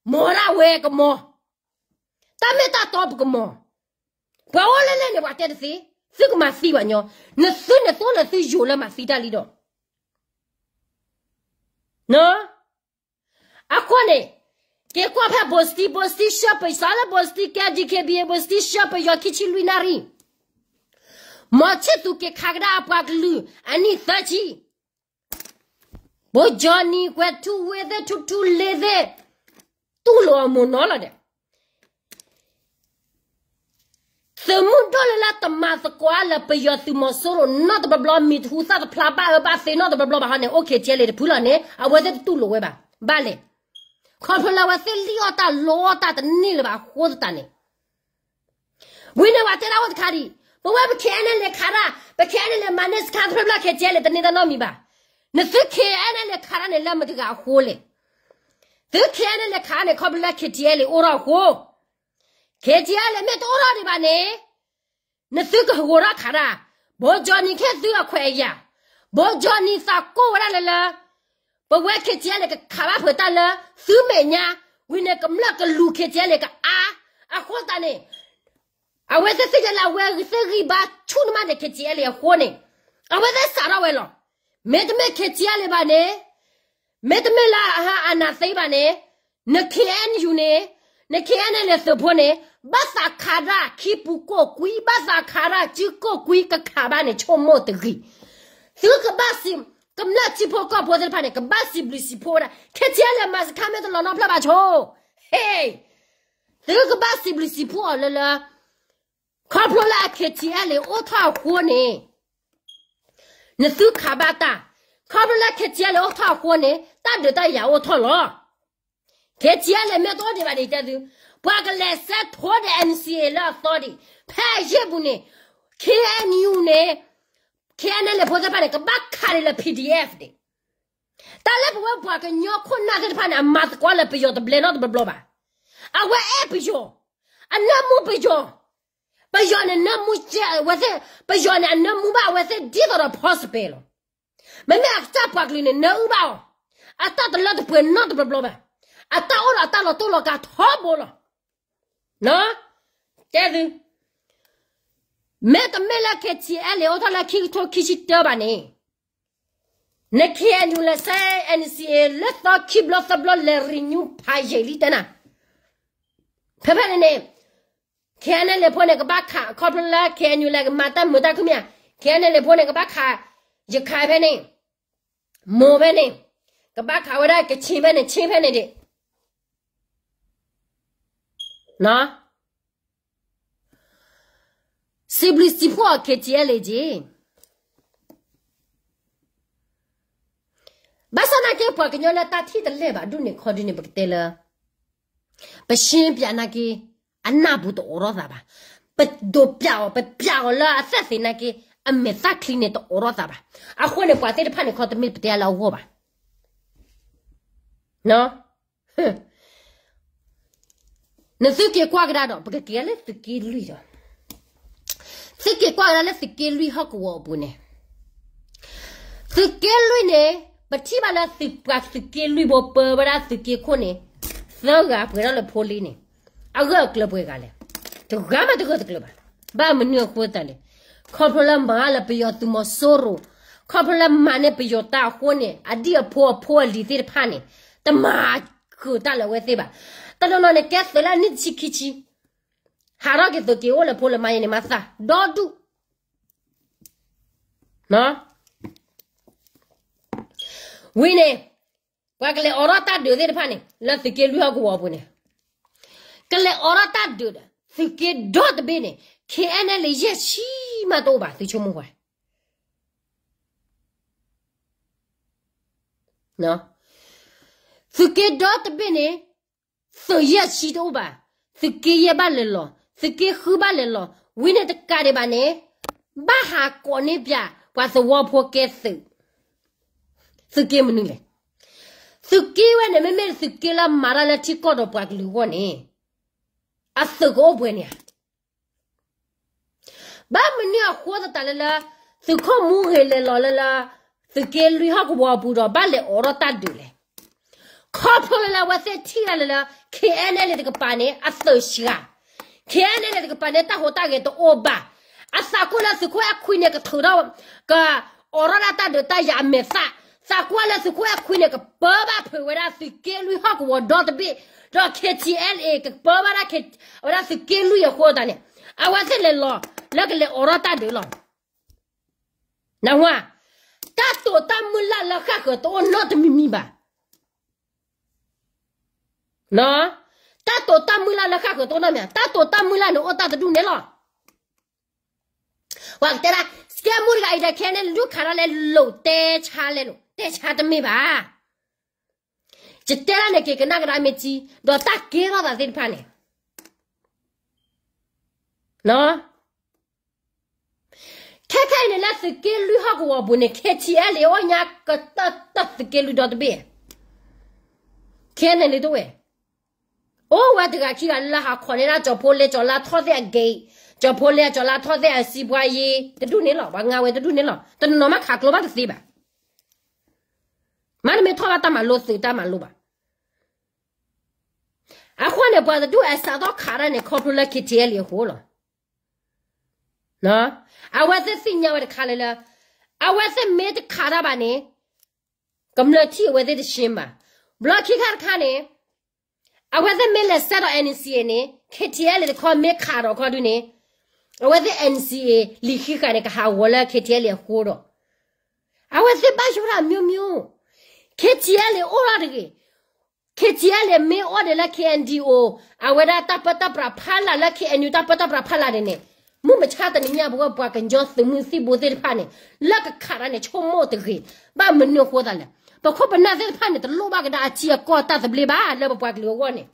မီၤဒၣ်ဝဲကမီၤ တၢ်မ့ၢ်တၢ်တီပကမီၤ, ပှၤအိၣ်လၢလဲၣ်န့ၣ် ပှၤတဲတသ့, သုကမၤသံပှၤညီ, နသုန့ၣ်သိလၢသုယိာ်လၢမၤသံတၢ်လံဒီး, အဃိန့ၣ်, က့ၤကွၢ်ဖဲဘိၣ်စတံ, ဘိၣ်စတံဆှၢပယီၤလၢဘိၣ်စတံကဲ DKBA ဘိၣ်စတံဆှၢပယီၤခံဆံလွံၢ်နၣ်ရံၣ်, မီၤဆံၣ်သူၤက့ၤခးကဒါအပှၤကလုာ်အနံၣ်သၢဆံ ဘိၣ်ကၠီနံၤကွဲးထူဝ့သ့ၣ်ထူထူလ့သ့ၣ်, တူၢ်လိာ်အမိၢ်နီၤလီၤဒီး, တၢ် သုးမုၢ်ဒိၣ်လၢလၢတမၤသကိးလၢပယီၤသုးမီၤစိရိၤနီတဘျီဘျီ မံၤတဟူသၣ်တဖျါဘၣ်အၢဘၣ်သီနီတဘျီဘျီဘၣ်ဟီန့ၣ် အိၣ် KTLA တဖုလီၤန့ၣ် အဝဲသ့ၣ်တတူၢ်လိာ်ဝဲဘၣ်. ဘၣ်လဲၣ်. ခီဖျိလၢအဝဲသ့ၣ်လံၣ်အီၣ်တၢ်လီအီၣ်တၢ်တန့ၢ်လၢၤဘၣ်အဃိသတးန့ၣ် ဝံၤန့ၣ်ပှၤတဲဒၣ်အိၣ်တခါဒံး, ပဝဲပ KNLA ခးတၢ်, ပ KNLA မၤန့ၢ်စခါတဖျၢၣ်ဖျၢၣ် KTLA တန့ၢ်တၢ်နီတမံၤဘၣ်. နသု KNLA ခးတၢ်န့ၣ်လၢမတဂၤအဃိလဲၣ်. သု KNLA ခးန့ၣ် ခီဖျိလၢ KTLA အိၣ်ထီၣ်အဃိ, KTLA မ့ၢ်တအိၣ်ထီၣ်ဒံးဘၣ်န့ၣ် နသုကဟးဂီၤထီၣ်ခးတၢ်, ဘိကၠီနံၤခဲသုအခွဲးအယာ်, ဘိကၠီနံၤသးကိၢ်ဝဲဒၣ်လၢလၢ ပဝဲ KTLA န့ၣ် ကခးဘၣ်ဖုးတၢ်လၢ သုမဲာ်ညါ, ဝံၤန့ၣ်ကမျၢၢ်ကလူၤ KTLA ကအါ, အဃိသတးန့ၣ် အဝဲသ့ၣ်သ့ၣ်ညါလၢအဝဲသ့ၣ်ဂံၢ်ဘါဆူၣ်န့ၢ်မးန့ၣ် KTLA အဃိန့ၣ်, အဝဲသ့ၣ်စးထီၣ်ဝဲလီၤ. မ့တမ့ၢ် KTLA ဘၣ်န့ၣ်, မ့တမ့ၢ်လၢအဟးအနးသ့ဘၣ်န့ၣ်, န KNU န့ၣ်, န KNLA သုးဖိန့ၣ်, ဘၣ်သးခးတၢ်ခံပူၤကိးကွံ, ဘၣ်သးခးတၢ်စုကိးကွံကခးဘၣ်န့ၣ် ဆိကမိၣ်တဂ့ၤ. သုကဘၣ်စံး, ကမျၢၢ်ထံဖိကီၢ်ဖိသ့ၣ်တဖၣ်န့ၣ် ကဘၣ်စံးဘျုးစံးဖှိၣ်ဝဲဒၣ် KTLA မၤစခါမ့ၢ်တလီၤနီဖျၢၣ်ဘၣ်ဆိ, ဟ့, သုကဘၣ်စံးဘျုးစံးဖှိၣ်အီၤလၢလၢ ခီဖျိလၢအ KTLA အိၣ်ထီၣ်အဃိန့ၣ် နသုခးဘၣ်တၢ်, ခီဖျိလၢ KTLA အိၣ်ထီၣ်အဃိန့ၣ် တၢ်ဒုးတၢ်ယၤအိၣ်ထီၣ်လီၤ. KTLA မ့ၢ်တအိၣ်ဒံးဘၣ်ဒံးတဲသု, ပှၤကလဲၤဆဲးထိဒီး NCA လၢအသီဒံး, ဖဲအယ့ၢ်ပူၤန့ၣ်, KNU န့ၣ်, KNLA ဖိသ့ၣ်တဖၣ်န့ၣ် ကဘၣ်ခးဒံးလၢ PDF ဒံး တၢ်လၢပဝဲပှၤကညီခိၣ်နၢ်သ့ၣ်တဖၣ်န့ၣ် အမၤသကိးလၢပယီၤတဘျဲနီတဘျီဘၣ်. အဝဲအဲၣ်ပယီၤ, အနၢမူပယီၤ, ပယီၤန့ၣ်နၢမူဝဲသ့ၣ်, ပယီၤန့ၣ်အနၢမူဘၣ်အဝဲသ့ၣ်ဒ်သိးဒီး possible လီၤ. မ့မ့ၢ်အတၢ်ပှၤကလုာ်န့ၣ် နၢအုၣ်ဘၣ်အီၤ, အတၢ်တလၢတပှဲၤနီတဘျီဘျီဘၣ်, အတၢ်အိၣ်ဒီးအတၢ်လီၤတိၢ်လီၤကးထီဘိလီၤ. တဲသု, မ့တမ့ၢ်လၢ KTLA အိၣ်ထီၣ်လၢခံကထိခံဆံတၢဘၣ်န့ၣ်, န KNU လဲၤဆဲး NCA လၢသီခံဘျီသၢဘျီလဲၤ renew ဖးယံာ်လံတဲနၤ, ဖဲဖဲန့ၣ်န့ၣ်, KNLA ဖိန့ၣ် ကဘၣ်ခး ခီဖျိလၢ KNU လဲၤကမၤတၢ်မုာ်တၢ်ခုမ့ၢ်ဧါ, KNLA ဖိန့ၣ် ကဘၣ်ခး ရခၢၣ်ဖဲန့ၣ်, မိၢ်ဖဲန့ၣ်, ကဘၣ်ခးဝဲဒၣ်ကခ့ၣ်ဖဲန့ၣ် ခ့ၣ်ဖဲန့ၣ်ဒံး စံးဘျုးစံးဖှိၣ်အီၤ KTLA က့ၤ, ဘၣ်ဆၣ်သနာ်က့ ပှၤကညီလၢတၢ်ထံၣ်တလဲၢ်ဘၣ်ဒူၣ်န့ၣ်ခီဒုန့ၣ် ပကတဲလၢ ပရှင်းပြသနာ်က့ အနၢ်ပူၤတအိးထီၣ်သးဘၣ်, ပဒိးပြအီၤ ပပြအီၤလၢအသးသ့သနာ်က့ အမဲာ်သၣ်ချံန့ၣ်တအိးထီၣ်သးဘၣ်, အဃိန့ၣ် ပှၤသ့ၣ်တဖၣ်န့ၣ်ခီတမ့ၢ်ပတဲလၢအဂီၢ်ဘၣ် နသုက့ၤကွၢ်ကဒါဒီး ပကက့ၤလၢသုးက့လွံၢ်ဒီး, သုက့ၤကွၢ်ကဒါလၢသုးက့လွံၢ်ဟီၣ်ကဝီၤအပူၤန့ၣ်, သုးက့လွံၢ်န့ၣ် ပထံၣ်ဘၣ်လၢသုးပှၤသုးက့လွံၢ်ဖိပၢဝဲဒၣ်သုးက့ခိၣ်န့ၣ် သၢဂၤပှဲၤထီၣ်လၢဖိလံန့ၣ်, အဂၢၢ်အကျၢၤပှဲၤဂၤလဲၣ်, တဂၤမးတဂၢၢ်တကျၢၤဘၣ်, ဘၣ်မနုၤအဃိသတးလဲၣ်, ခီဖျိလၢမၤလၢပယီၤသုးမီၤစိရိၤ, ခီဖျိလၢမၤန့ၢ်ပယီၤတၢ်အဃိန့ၣ် အဒံၣ်အဖိအဖိအလံၤသ့ၣ်တဖၣ်န့ၣ် တမၤဃုာ်တၢ်လၢအဝဲသ့ၣ်ဘၣ်, တနီၤနီၤန့ၣ် ကဲသုးလၢနံၣ်တဆံခံဆံ ဟးထီၣ်က့ၤသုးက့အိၣ်လၢဖိလၢမၤယဲန့ၣ်မၤသးဒီဒူၣ်, ဝံၤန့ၣ် ပှၤကလဲၤအိးထီၣ်တၢ်ဒုးသ့ၣ်တဖၣ်န့ၣ် လၢသုးက့လွံၢ်ဟီၣ်ကဝီၤအပူၤန့ၣ်, ကလဲၤအိးထီၣ်တၢ်ဒုးဒီး သုးက့ဒီတဘ့ၣ်န့ၣ် KNLA ယဲၢ်ဆံမးတအိၣ်ဘၣ် သုဆိကမိၣ်ဝဲ သုးက့ဒီတဘ့ၣ်န့ၣ် သုးယဲၢ်ဆံတအိၣ်ဘၣ်, သုးက့ယဲၢ်ဘၣ်လဲၤလီၤ, သုးက့ဃုဘၣ်လဲၤလီၤ, ဝံၤန့ၣ်တကးဒံးဘၣ်န့ၣ် ဘၣ်ဟးကိးန့ၢ်ပၠး ပှၤသဝီဖိကဲသုး, သုးက့မနုၤလဲၣ်, သုးက့ဝဲန့ၣ် မ့မ့ၢ်သုးက့လၢမၤတၢ်လၢထံကီၢ်ဒီးပှၤကလုာ်အဂီၢ်န့ၣ် အသုးကအိၣ်ပှဲၤန့ၣ်ဧါ ဘၣ်မနုၤအဃိသတးလၢလၢ သုးခိၣ်မူဂ့ၤလဲၤလီၤလၢလၢ သုးက့လွံၢ်ဟီၣ်ကဝီၤအပူၤဒီး ဘၣ်လဲၤအိးထီၣ်တၢ်ဒုးလဲၣ်, ခီဖျိလၢလၢအဝဲသ့ၣ်ထံၣ်ဒၣ်လၢလၢ KNLA တကပၤန့ၣ် အသုးစှၤ, KNLA တကပၤန့ၣ် တၢ်ဟူးတၢ်ဂဲၤတအိၣ်ဘၣ်, အသးကွၢ်လၢသုးခိၣ်အဲၣ်ခွံန့ၣ် ကထုးထီၣ် ကအိးထီၣ်ဒၣ်တၢ်ဒုးတၢ်ယၤအမဲာ်သၣ်, သးကွၢ်လၢသုးခိၣ်အဲၣ်ခွံန့ၣ် ကပၢဘၣ်ဖုးဝဲဒၣ်သုးက့လွံၢ်ဟီၣ်ကဝီၤဒီတဘ့ၣ်, ဒီး KTLA ကပၢဘၣ်ဒၣ် ဝဲဒၣ်သုးက့လွံၢ်အဃိသတးန့ၣ်, အဝဲသ့ၣ်လဲၤလီၤ လၢကလဲၤအိးထီၣ်တၢ်ဒုးလီၤ. နၢ်ဟူဧါ, တၢ်တိာ်တၢ်မုၢ်လၢ်လၢဃၣ်ဃၢၤတအိၣ်နီတမံၤမံၤဘၣ်. တၢ်တိာ်တၢ်မုၢ်လၢ်လၢဃၣ်ဃၢၤတအိၣ်နီတမံၤ, တၢ်တိာ်တၢ်မုၢ်လၢ်န့ၣ်အိၣ်တၢ်တဒူၣ်န့ၣ်လီၤ. ပှၤကတဲဒၣ် စကဲမူတဂၤအံၤဒီး ခဲန့ၣ် ဒုးခးတၢ်လဲၤလိာ်တဲဆါလဲၤလိာ် တဲဆါတမ့ၢ်ဘၣ်. ယတဲဒၣ်န့ၣ်က့ၤကနၣ်ကဒါမ့ၢ်စံ ဒီးတၢ်ကဲထီၣ်သးသ့ၣ်တဖၣ်န့ၣ် ခဲခဲအံၤန့ၣ် လၢသုးက့လွံၢ်ဟီၣ်ကဝီၤပူၤန့ၣ် KTLA အိၣ်ညါကတၢၢ်တၢၢ်သုးက့လွံၢ်ဒီတဘ့ၣ် ခဲန့ၣ်လံတဝဲၢ် အိၣ်ဝဲတဂၤခံဂၤလၢဟးခိးန့ၢ်ဒၣ်ကၠီၤဖိလ့ကၠီၤလါထီၣ်သ့ၣ်အ gate ကၠီၤဖိလ့ကၠီၤလါထီၣ်သ့ၣ်အစံးပှၤယ့ တဒူၣ်န့ၣ်လီၤ ပှၤငါဝဲတဒူၣ်န့ၣ်လီၤ တနီၤနီၤမ့ၢ်ခးကျိဘၣ်တသ့ဘၣ်. မ့တမ့ၢ်ထီၣ်ဘၣ်တၢ်မၤလိသုးတၢ်မၤလိဘၣ်. အဃိန့ၣ် ပှၤတဒူၣ်အစးထီၣ်ခးတၢ်န့ၣ် ခီဖျိလၢ KTLA အဃိလီၤ. အဝဲသ့ၣ်သ့ၣ်ညါဝဲတခါလၢလၢ အဝဲသ့ၣ်မ့ၢ်တခးတၢ်ဘၣ်န့ၣ် ကမျၢၢ်ထံၣ်အဝဲသ့ၣ်တရှင်းဘၣ်. ဘျီခံခါတခါန့ၣ် အဝဲသ့ၣ်မ့ၢ်လဲၤစဲဒီး NCA န့ၣ် KTLA တခီမ့ၢ်ခးဒီးခီဒုန့ၣ် အဝဲသ့ၣ် NCA လံာ်ဃံဃာ်န့ၣ် ကဟးဂီၤလၢ KTLA အဃိဒီး အဝဲသ့ၣ်ဘၣ်ယိၣ်ဒၣ် မျိုးမျိုး KTLA အိၣ်ထီၣ်တဂ့ၤ KTLA မ့ၢ်အိၣ်ဒံးလၢ KNDO အဝဲဒၣ်တၢ်ပၢတၢ်ပြးဖးလာ်လၢ KNU တၢ်ပၢတၢ်ပြးဖးလာ်န့ၣ်န့ၣ် မုၢ်မဆါတနံၤညါပဝဲပှၤကညီသုးမုၢ်သံၣ်ဘိသ့ၣ်တဖၣ်န့ၣ် လၢကခးတၢ်န့ၣ် ဆိကမိၣ်တဂ့ၤ. ဘၣ်မနုၤအဃိသးလဲၣ်. ပခိၣ်ပနၢ်သ့ၣ်တဖၣ်န့ၣ် တလိၣ်ဘၣ်ကဒါအထံအကီၢ်တၢ်သဘျ့ဘၣ် လၢပပှၤကလုာ်အဂီၢ်န့ၣ်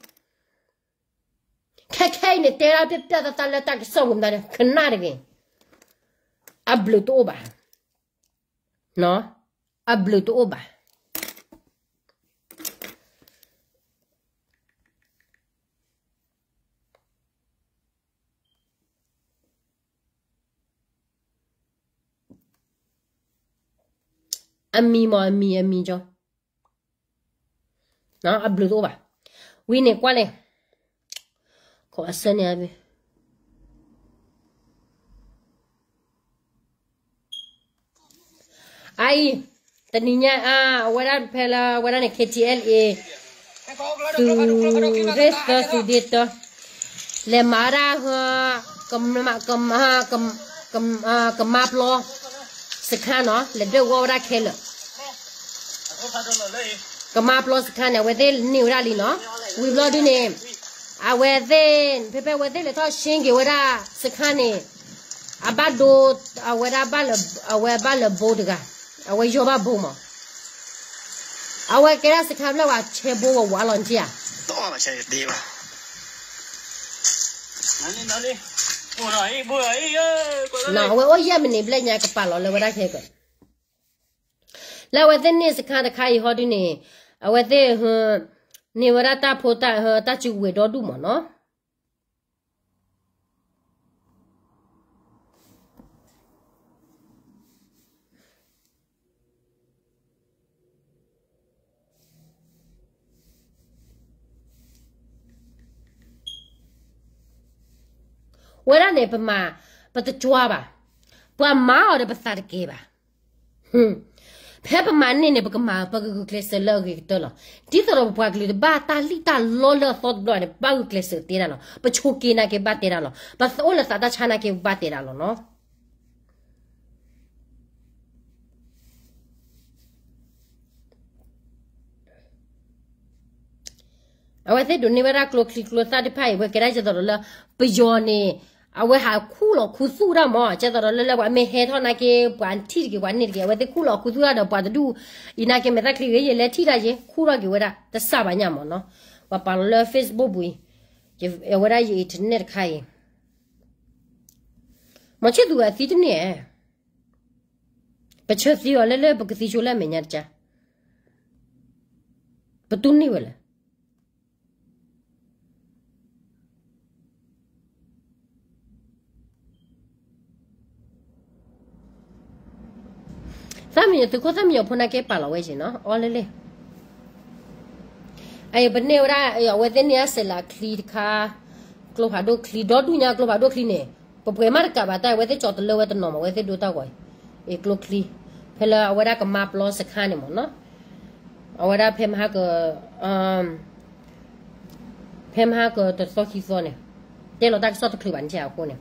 ခဲခဲအံၤန့ၣ် တဲဒၣ်ပျၢ်ပျၢ်သးသးလၢတၢ်ကစီၣ်ပူၤမတၤန့ၣ် ကနၣ်တဂ့ၤ. အဘျုးတအိၣ်ဘၣ်. အဘျုးတအိၣ်ဘၣ်. အမံၤမ့ၢ် အမံၤ အမံၤကၠီ အဘျုးတအိၣ်ဘၣ်. ဝံၤန့ၣ်ကွၢ်လဲၣ် ခိးအဆၢန့ၣ် အအံၤ တနံၤညါအါ အဝဲဒၣ်ဖဲလၢအဝဲဒၣ်န့ၣ် KTLA သုးရ့ၣ်သၢ သုးဒ့တၢ လဲၤမၤဝဲဒၣ် ကမါပျီ စခါနီၤ လဲၤဒၢၣ်ဂီၢ်ဝဲဒၣ်ခဲလၢာ် ကမါပျီစခါန့ၣ် အဝဲသ့ၣ်န့ၢ်ဝဲဒၣ်လံနီၤ. ဝံၤဘျီဒုန့ၣ် အဝဲသ့ၣ် ဖဲဖဲအဝဲသ့ၣ်လဲၤထီၣ်ရှင်းက့ၤဝဲဒၣ်စခါန့ၣ် အဘၣ်ဒိ အဝဲဒၣ်ဘၣ်လၢ အဝဲဘၣ်လၢဘိတဂၤ အဝဲယီၢ်ဘၣ်ဘိမး အဝဲကဲဒၣ်စခါဖျၢၣ်ဝဲဆဲဘိဝဲဝးလီၤနထံၣ်ဧါ. အဝဲအိၣ်ယဲၢ်မံးနံးဘျဲၣ်ညါကပာ်လီၤလၢဝဲဒၣ်ခဲကၢၢ် လၢအဝဲသ့ၣ်န့ၢ်စခါတခါအံၤဟီဒုန့ၣ် အဝဲသ့ၣ် န့ၢ်ဝဲဒၣ်တၢ်ဖိတၢ် တၢ်စုကဝဲၤဒီဒူၣ်မးနီၤ. ဝဲဒၣ်န့ၣ် ပမၤ ပတကွၢ်ဘၣ်, ပှၤမၤအီၤဒီးပသးတကဲဘၣ်. ဖဲပမၤန့ၢ်န့ၣ် ပကမၤပကဂုာ်ကျဲးစၢးလၢအဂ့ၤကတၢၢ်လီၤ. ဒ်သိးဒီးပပှၤကလုာ်တဘၣ်တၢ်လံၣ်တၢ်လီလၢအသီတဘျီန့ၣ် ပဘၣ်ဂုာ်ကျဲးစၢးတဲဒၣ်လီၤ. ပဆိးက့ၤနာ်က့ဘၣ်တဲဒၣ်လီၤ. ပအိၣ်လၢသးတၢ်ဆါနာ်က့ဘၣ်တဲဒၣ်လီၤနီၤ. အဝဲသ့ၣ်ဒိးန့ၢ်ဝဲဒၣ်ကျိချံကျိသၣ်တဖၣ်အံၤ ဝဲကဲဒၣ်ကဲသိးဒီးလၢ ပယီၤန့ၣ် အဝဲဟးခူၣ်လီၤခူသူၣ်ဒၣ်မး ကဲသိးဒီးလၢလၢပှၤမ့ၢ်ဟဲထီၣ်နာ်က့ ပှၤထံၣ်တက့ၤ ပှၤန့ၢ်တက့ၤ အဝဲသ့ၣ်ခူၣ်လီၤခူသူၣ်ဒၣ်ဒီးပှၤတဒူၣ်အံၤ နာ်က့မဲာ်သၣ်ချံဂ့ၤ ယလဲၤထံၣ်တၢ်ယ့ ခူၣ်ထီၣ်က့ၤဝဲဒၣ် တစၢ်ဘၣ်ညါမးနီၤ. ပှၤပာ်လီၤလၢ Facebook ပူၤအံၤ အဝဲဒၣ်ယ internet တခါအံၤ မ့ၢ်ဆ့ၣ်သူၤအသံတန့ၢ်ဧါ. ပဆၢသံအီၤလၢလၢပကသံဆိလၢအမဲာ်ညါတကါ, ပတူၢ်န့ၢ်ဝဲလၢ သၣ်မံယီၤသုးခိၣ်သၣ်မံယီၤဖိနာ်က့ပာ်လီၤဝဲယ့ၤနီၤ အီလဲၣ်လဲၣ်. အအံၤပန့ၢ်ဝဲဒၣ် အဝဲသ့ၣ်န့ၢ်အစဲးလးချံတခါ, ကျိဖးဒိၣ်ချံ ဒီဒူၣ်ညါကျိဖးဒိၣ်ချံန့ၣ် ပပှဲၤမးတကးဘၣ် တၢ်အဝဲသ့ၣ်ကၠီတလၢဝဲတနီၤမး အဝဲသ့ၣ်ဒိတၢ်ဂီၤအံၤ ကျိချံ ဖဲလၢအဝဲဒၣ်ကမါပျီစခါန့ၣ်မးနီၤ. အဝဲဒၣ်ဖဲမဟါက ဖဲမဟါကတသီခံသီန့ၣ် တဲလီၤတၢ်ကစီၣ်တချုးဘၣ်န့ၣ်အဃိန့ၣ်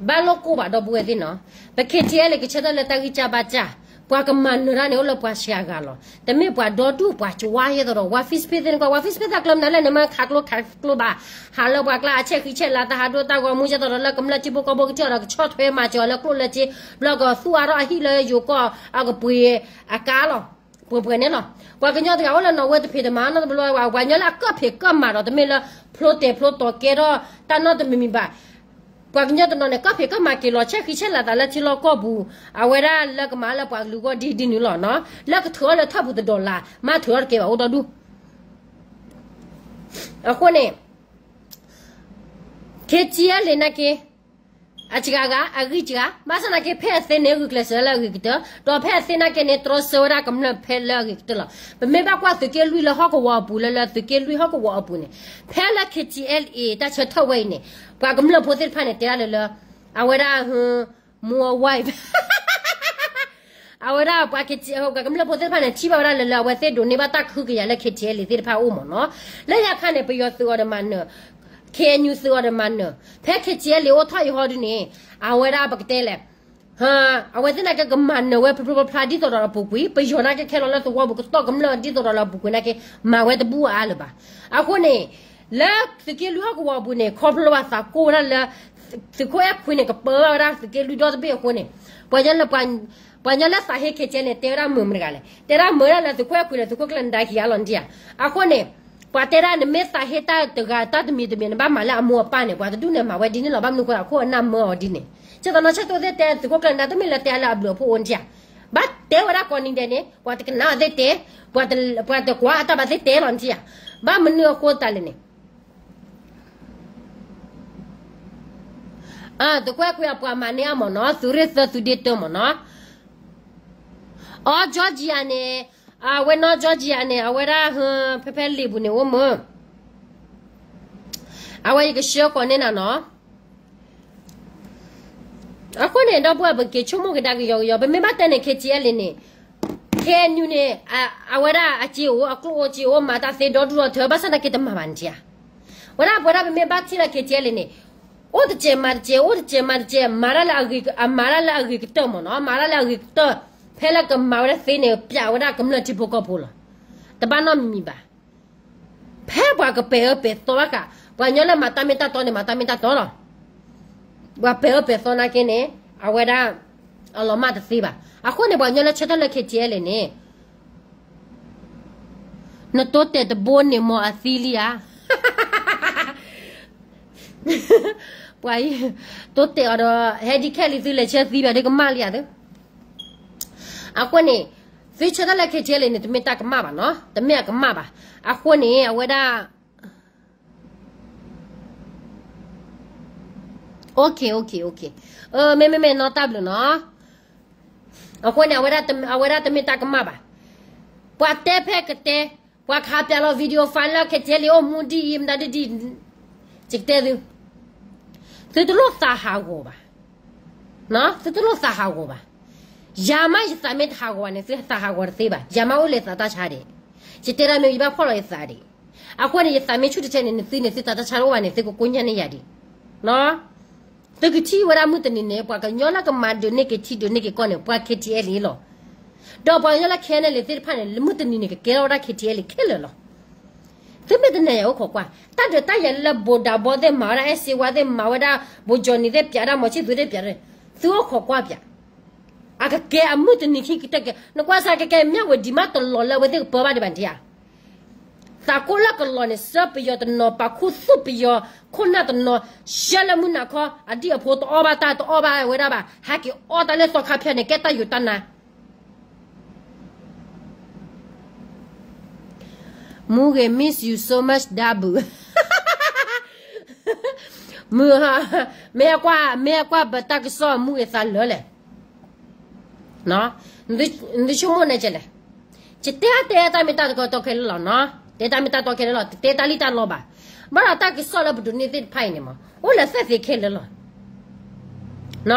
ဘၣ်လိာ်ကိၢ်ဘၣ်ဒီပုၢ်ဝဲၢ်သ့ၣ်နီၤ. ပ KTLA ကဆၢထၢၣ်လၢတၢ်ဂံၢ်စၢ်ဘါစၢ်, ပှၤကမၤနၢၤတၢ်န့ၣ် အိၣ်လၢပှၤစှၤဂၤလီၤ. တမ့ၢ်ပှၤဒီဒူၣ်ပှၤကဝါယဲသိးဒီး ဝါ Facebook သ့ၣ်န့ၣ်ကွၢ် ဝါ Facebook သးကျၢၤမနုၤလဲၣ်န့ၣ် မ့ၢ်ခးကျိခးကျိဘၣ်, ဟးလၢပှၤကျါအဆဲးဃံဆဲးလၤ တၢ်ဟးဒိတၢ်ဂီၤမူယဲသိးဒီး လၢကမျၢၢ်ထံဖိကီၢ်ဖိကထံၣ်အီၤဒီး ကဆီၣ်ထွဲမၤစၢၤအီၤလၢကျိၣ်လၢစ့, ဘျီကသူၣ်အါထီၣ်အဟံၣ်လၢယိၤကီၢ်အကပှ့ၤအကါလီၤ. ပှဲၤပှဲၤန့ၣ်လီၤ. ပှၤကညီတဂၤအိၣ်လၢနီၣ်ဝဲတဖံးတမၤ နီတဘျီ ပှၤကညီလၢအကၢၣ်ဖံးကၢၣ်မၤဒီး တမ့ၢ်လၢဖျိတဲာ်ဖျိတီၤကဲထီၣ်တၢ်နီတမံၤမံၤဘၣ်. ပှၤကညီတနီၤန့ၣ် ကၢၣ်ဖံးကၢၣ်မၤက့ၤလီၤဆဲးဃံဆဲးလၤသးလၢထံလီၢ်ကီၢ်ပူၤ, အဝဲဒၣ်လၢကမၤလၢပှၤကလုာ်ဂီၢ်ဒ်ဒ်နုၤလီၤနီၤ, လၢကထုးအီၤလၢထၢၣ်ပူၤတဒီလၣ် မ့ၢ်ထုးအီၤတကဲဘၣ်အိၣ်ဒီဒူၣ်. အဃိန့ၣ် ခ့ထံအဲလ့ၣ် နာ်က့ အစှၤဂၤ အဂံၢ်စှၤ, ဘၣ်ဆၣ်နာ်က့ ဖဲအသ့န့ၣ် ဂုာ်ကျဲးစၢးလၢအဂ့ၤကတၢၢ်, ဒီးဖဲအသ့နာ်က့န့ၣ် တြီဆၢဝဲဒၣ်ကမျၢၢ်ဖဲလၢအဂ့ၤကတၢၢ်လီၤ. ပမ့ၢ်ဘၣ်ကွၢ်သုးက့လွံၢ်လၢဟီၣ်ကဝီၤအပူၤလၢ လၢသုးက့လွံၢ်ဟီၣ်ကဝီၤအပူၤန့ၣ်, ဖဲလၢ ခ့ထံအဲလ့ၣ် တၢ်ဆၢထၢၣ်ဝဲအံၤန့ၣ်, ပှၤကမျၢၢ်ဖိသ့ၣ်တဖၣ်န့ၣ် တဲဒၣ်လၢလၢ အဝဲဒၣ် မူအဝဲ အဝဲဒၣ်ပှၤ ခ့ထံအဲလ့ၣ် ကမျၢၢ်ဖိသ့ၣ်တဖၣ်န့ၣ် ထံၣ်ဘၣ်ဝဲဒၣ်လၢလၢ အဝဲသ့ၣ်ဒိးန့ၢ်ဘၣ်တၢ်ကဟုကယာ်လၢ ခ့ထံအဲလ့ၣ် သ့ၣ်တဖၣ်အအိၣ်မ့ၢ်နီၤ. လၢညါခါန့ၣ် ပယီၤသုးအီၤဒီးမၤနၢၤ, ခ့ၣ်အဲၣ်ယူၣ် သုးအီၤဒီးမၤနၢၤ, ဖဲ ခ့ထံအဲလ့ၣ် အိၣ်ထီၣ်အံၤဟီဒုန့ၣ်, အဝဲဒၣ်ပကတဲလဲၣ် အဝဲသ့ၣ်နာ်က့ကမၤနၢၤဝဲဖျိဖျိဖျါဖျါဒ်သိးဒီးအပူၤကွံာ်, ပယီၤနာ်က့ခဲလီၤလၢသဝီပူၤကတီၢ်ကမျၢၢ်ဒ်သိးဒီးလၢအပူၤကွံာ်နာ်က့, မၤဝဲတဘူၣ်အါလၢၤဘၣ်. အဃိန့ၣ် လၢသုးက့လွံၢ်ဟီၣ်ကဝီၤအပူၤန့ၣ် ခီဖျိဘၣ်သးကိၢ်ဝဲဒၣ်လၢ သုးခိၣ်အဲၣ်ခွံန့ၣ် ကပၢဘၣ်ဝဲဒၣ်သုးက့လွံၢ်ဒီတဘ့ၣ်အဃိန့ၣ်, ပှၤ ပှၤကညီလၢသးဟ့ ခ့ထံအဲလ့ၣ် တဲဝဲဒၣ်မုာ်မတဂၤလဲၣ်, တဲဒၣ်မုာ်ဒၣ်လၢသုးခိၣ်အဲၣ်ခွံဒီးသုးခိၣ်ကျၢၢ်နဒါခံဂၤလီၤနထံၣ်ဧါ. အဃိန့ၣ် ပှၤတဲဒၣ်နမ့ၢ်သးဟ့တၢ်တဂၤတၢ်တမံၤတမံၤ နဘၣ်မၤလၢအမိၢ်အပၢ်န့ၣ် ပှၤတဒူၣ်န့ၣ်မၤဝဲဒ်န့ၣ်လီၤ. ဘၣ်မနုၤဃိအခိၣ်အနၢ်မၢအီၤဒ်န့ၣ်, ဆဲးသနီဆဲးသိသ့ၣ်တဲသုးခိၣ်ကျၢၢ်နဒါ တမ့ၢ်လၢတဲလၢအဘျုးအဖှိၣ်အိၣ်နထံၣ်ဧါ. ဘၣ်တဲဝဲဒၣ်ကိးနံၤဒဲးန့ၣ် ပှၤတကနၣ်အီၤသ့ၣ်တဲ, ပှၤတကွၢ်အတၢ်ဘၣ်သ့ၣ်တဲလီၤနထံၣ်ဧါ. ဘၣ်မနုၤအဃိသတးလဲၣ်န့ၣ် သုးခိၣ်အဲၣ်ခွံအပှၤမၤန့ၢ်အါမ့ၢ်နီၤ, သုးရ့ၣ်သၢသုးဒ့တၢမ့ၢ်နီၤ. အီ Georgia န့ၣ်, အဝဲနီၢ် Georgia န့ၣ် အဝဲဒၣ် ဖဲဖဲလံာ်ပူၤန့ၣ်အိၣ်မ့ၢ်, အဝဲယကဆှၢကိးန့ၢ်နၤနီၤ. အဃိန့ၣ် ဒီပုၢ်ဝဲၢ် ပက့ၤဆိကမိၣ်ကဒါကယီကယီ, ပမ့ၢ်ဘၣ်တဲန့ၣ် ခ့ထံအဲလ့ၣ်န့ၣ်, ခ့ၣ်အဲၣ်ယူၣ်န့ၣ်, အဝဲဒၣ်အစ့အိၣ်, အကျိၣ်အိၣ်စ့အိၣ်, မၤတၢ်သ့ဒီဒူၣ်ဒီထၢ, ဘၣ်ဆၣ်သနာ်က့တမၤဘၣ်နထံၣ်ဧါ. ဝဲဒၣ်ပဝဲဒၣ်ပမ့ၢ်ဘၣ်ထံၣ်လၢ ခ့ထံအဲလ့ၣ်န့ၣ်, အိၣ်တစဲးမၤတစဲး, အိၣ်တစဲးမၤတစဲး, မၤတၢ်လၢအဂ့ၤ, အမၤတၢ်လၢအဂ့ၤကတၢၢ်မ့ၢ်နီၤ, မၤတၢ်လၢအဂ့ၤကတၢၢ်, ဖဲလၢကမၤဝဲဒၣ်သ့န့ၣ် ပျးဝဲဒၣ်ကမျၢၢ်ထံဖိကီၢ်ဖိလီၤ. တဘၣ်နီတမံၤဘၣ်. ဖဲပှၤကပဲာ်အၢပဲာ်သီဘၣ်ဃး, ပှၤကညီလၢမၤတၢ်မ့ၢ်တၢ်တီန့ၣ် မၤတၢ်မ့ၢ်တၢ်တီလီၤ. ပှၤပဲာ်အၢပဲာ်သီနာ်က့န့ၣ်, အဝဲဒၣ်အလီၤမၢ်တသ့ဘၣ်. အဃိန့ၣ် ပှၤကညီလၢဆၢထၢၣ်လၢ ခ့ထံအဲလ့ၣ်န့ၣ်, နတိတဲာ်တဘိန့ၣ်မ့ၢ်အသံလံဧါ. ပှၤအံၤ, တိတဲာ်အီၤဒီး ဟဲဒ်ခဲလံ သုလဲၤဆၢသံဘၣ်ဒီးကမၣ်လံဧါသု. အဃိန့ၣ်, သုဆၢထၢၣ်လၢ ခ့ထံအဲလ့ၣ်န့ၣ် တမ့ၢ်တၢ်ကမၣ်ဘၣ်နီၤ, တမ့ၢ်အကမၣ်ဘၣ်. အဃိန့ၣ် အဝဲဒၣ် OK, OK, OK, မ့မ့မ့ၢ်နီၢ်တၢ်ဘျုးနီၤ. အဃိန့ၣ် အဝဲဒၣ်တမ့ၢ်တၢ်ကမၣ်ဘၣ်. ပှၤတဲဖဲကတဲ, ပှၤကဟးပျးလီၤ video file လၢ ခ့ထံအဲလ့ၣ် အိၣ်မူဒ်အံၤ မတၤဒ်ဒ်, ယကတဲသု, သုတလိၣ်သးဟးဂီၤဘၣ်. သုတလိၣ်သးဟးဂီၤဘၣ်. ယၤမးယသးမ့ၢ်တဟးဂီၤဘၣ်န့ၣ် သုသးဟးဂီၤတသ့ဘၣ်. ယၤမးအိၣ်လၢယသးတၢ်ဆါဒံး, ယတဲဒၣ်မ့ၢ်ယဘၣ်ဖီၣ်လီၤယသးဒံး. အဃိန့ၣ် ယသးမ့ၢ်ဆူၣ်တထဲန့ၣ် နသုန့ၣ် သုသးတၢ်ဆါတအိၣ်ဘၣ်န့ၣ် သုကကိညၢ်န့ၢ်ယၤဒံး. သုကထံၣ်ဝဲဒၣ်မုၢ်တနံၤန့ၣ် ပှၤကညီလၢကမၤဒုးန့ၢ်က့ၤထံဒုးန့ၢ်က့ၤကီၢ်န့ၣ် ပှၤ ခ့ထံအဲလ့ၣ် လီၤ. ဒီးပှၤကညီလၢ ခဲနဲလံ သ့ၣ်တဖၣ်န့ၣ် မုၢ်တနံၤန့ၣ် ကကဲထီၣ်ဝဲဒၣ် ခ့ထံအဲလ့ၣ် ခဲလၢာ်လီၤ. သုမ့ၢ်တနာ်ယၤအိၣ်ခိးကွၢ်, တၢ်ဒုးတၢ်ယၤလၢ ဘိးဒးဘီသ့ၣ်မၤဝဲဒၣ် အဲၣ်စ့ဝါသ့ၣ်မၤဝဲဒၣ် ဘိးကၠီၣ်နံၤသ့ၣ်ပျးဒၣ် မီၤဆံၣ်သူးသ့ၣ်ပျး, သုအိၣ်ခိးကွၢ်ပျး. အကကဲအမုၢ်တနံၤခံကတၢၢ်ကဲ, နကွၢ်စၢ်ကဲကဲ မၠၣ်ဝဲဒံးမးတလီၤလၢအဝဲသ့ၣ်ကပၢဘၣ်ဒံးဘၣ်နထံၣ်ဧါ. သးကိၢ်လၢကလီၤန့ၣ် စၢပယီၤတနီၤ ပာ်ခူသူၣ်ပယီၤခိၣ်နၢ်တနီၤ ဆှၢလၢမုၢ်နၤခီ အဒံၣ်အဖိတအီၣ်ဘၣ်တၢ်တအီၣ်ဘၣ်ဝဲဒၣ်ဘၣ် ဟဲက့ၤအီၣ်တၢ်လၢသီခါဖၠၣ်န့ၣ် ကဲတၢ်ယိာ်တၢ်နါ မူဂ့ၤ miss you so much ဒၣ်ဘုး, မုၢ်, မ့ၢ်အကွၢ်, မ့ၢ်အကွၢ်ပတၢ်ကစီၣ်မူဂ့ၤသးလၢာ်လဲၣ်. နသုဆိကမိၣ်န့ၣ်ကလဲၣ်. ယတဲအါတဲတၢ်မ့ၢ်တၢ်တီခဲလၢာ်လီၤနီၤ, တဲတၢ်မ့ၢ်တၢ်တီခဲလၢာ်လီၤ, တတဲတၢ်လံၣ်တၢ်လီဘၣ်. ဘၣ်ဒီးတၢ်ကစီၣ်လၢပဒိးန့ၢ်သ့ၣ်တဖၣ်အံၤန့ၣ်မး အိၣ်လၢသ့ၣ်သ့ခဲလၢာ်လီၤ.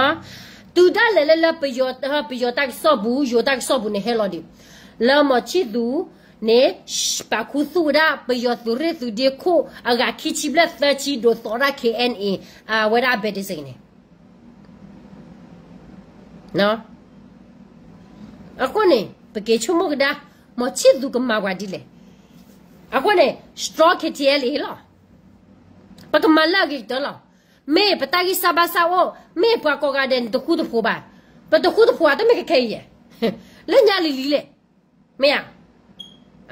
တုၤဒၣ်လဲာ်လၢလၢပယီၤ, ပယီၤတၢ်ကစီၣ်ပူၤ, ယိၤတၢ်ကစီၣ်ပူၤန့ၣ်ဟဲလီၤဒံး, လၢမီၤဆံၣ်သူးန့ၣ် ပာ်ခူသူၣ်ဝဲဒၣ် ပယီၤသုးရ့ၣ်သုးဒ့ခိၣ်အဂၤခံဆံဘျဲၣ်သၢဆံ ဒိးသိးဒၣ် ခ့ၣ်အဲၣ်အဲၣ် အဝဲဒၣ်အဘဲဒ့စ့န့ၣ် နီၤ. အဃိန့ၣ် ပက့ၤဆိကမိၣ်ကဒါ, မ့ၢ်ဆံၣ်သူကမၤပှၤဒ်လဲၣ်. အဃိန့ၣ် strong K T L A လီၤ. ပကမၤလၢအဂ့ၤကတၢၢ်လီၤ. မ့ၢ်ပတၢ်ဂံၢ်စၢ်ဘါစၢ်အိၣ်, မ့ၢ်ပှၤကိးဂၤဒဲးန့ၣ် တဃူတဖိးဘၣ်. ပတဃူတဖိး တမ့ၢ်ခဲခဲအံၤယဲၢ်, လၢညါလံၤလံၤလဲၣ်. မ့ၢ်ဧါ.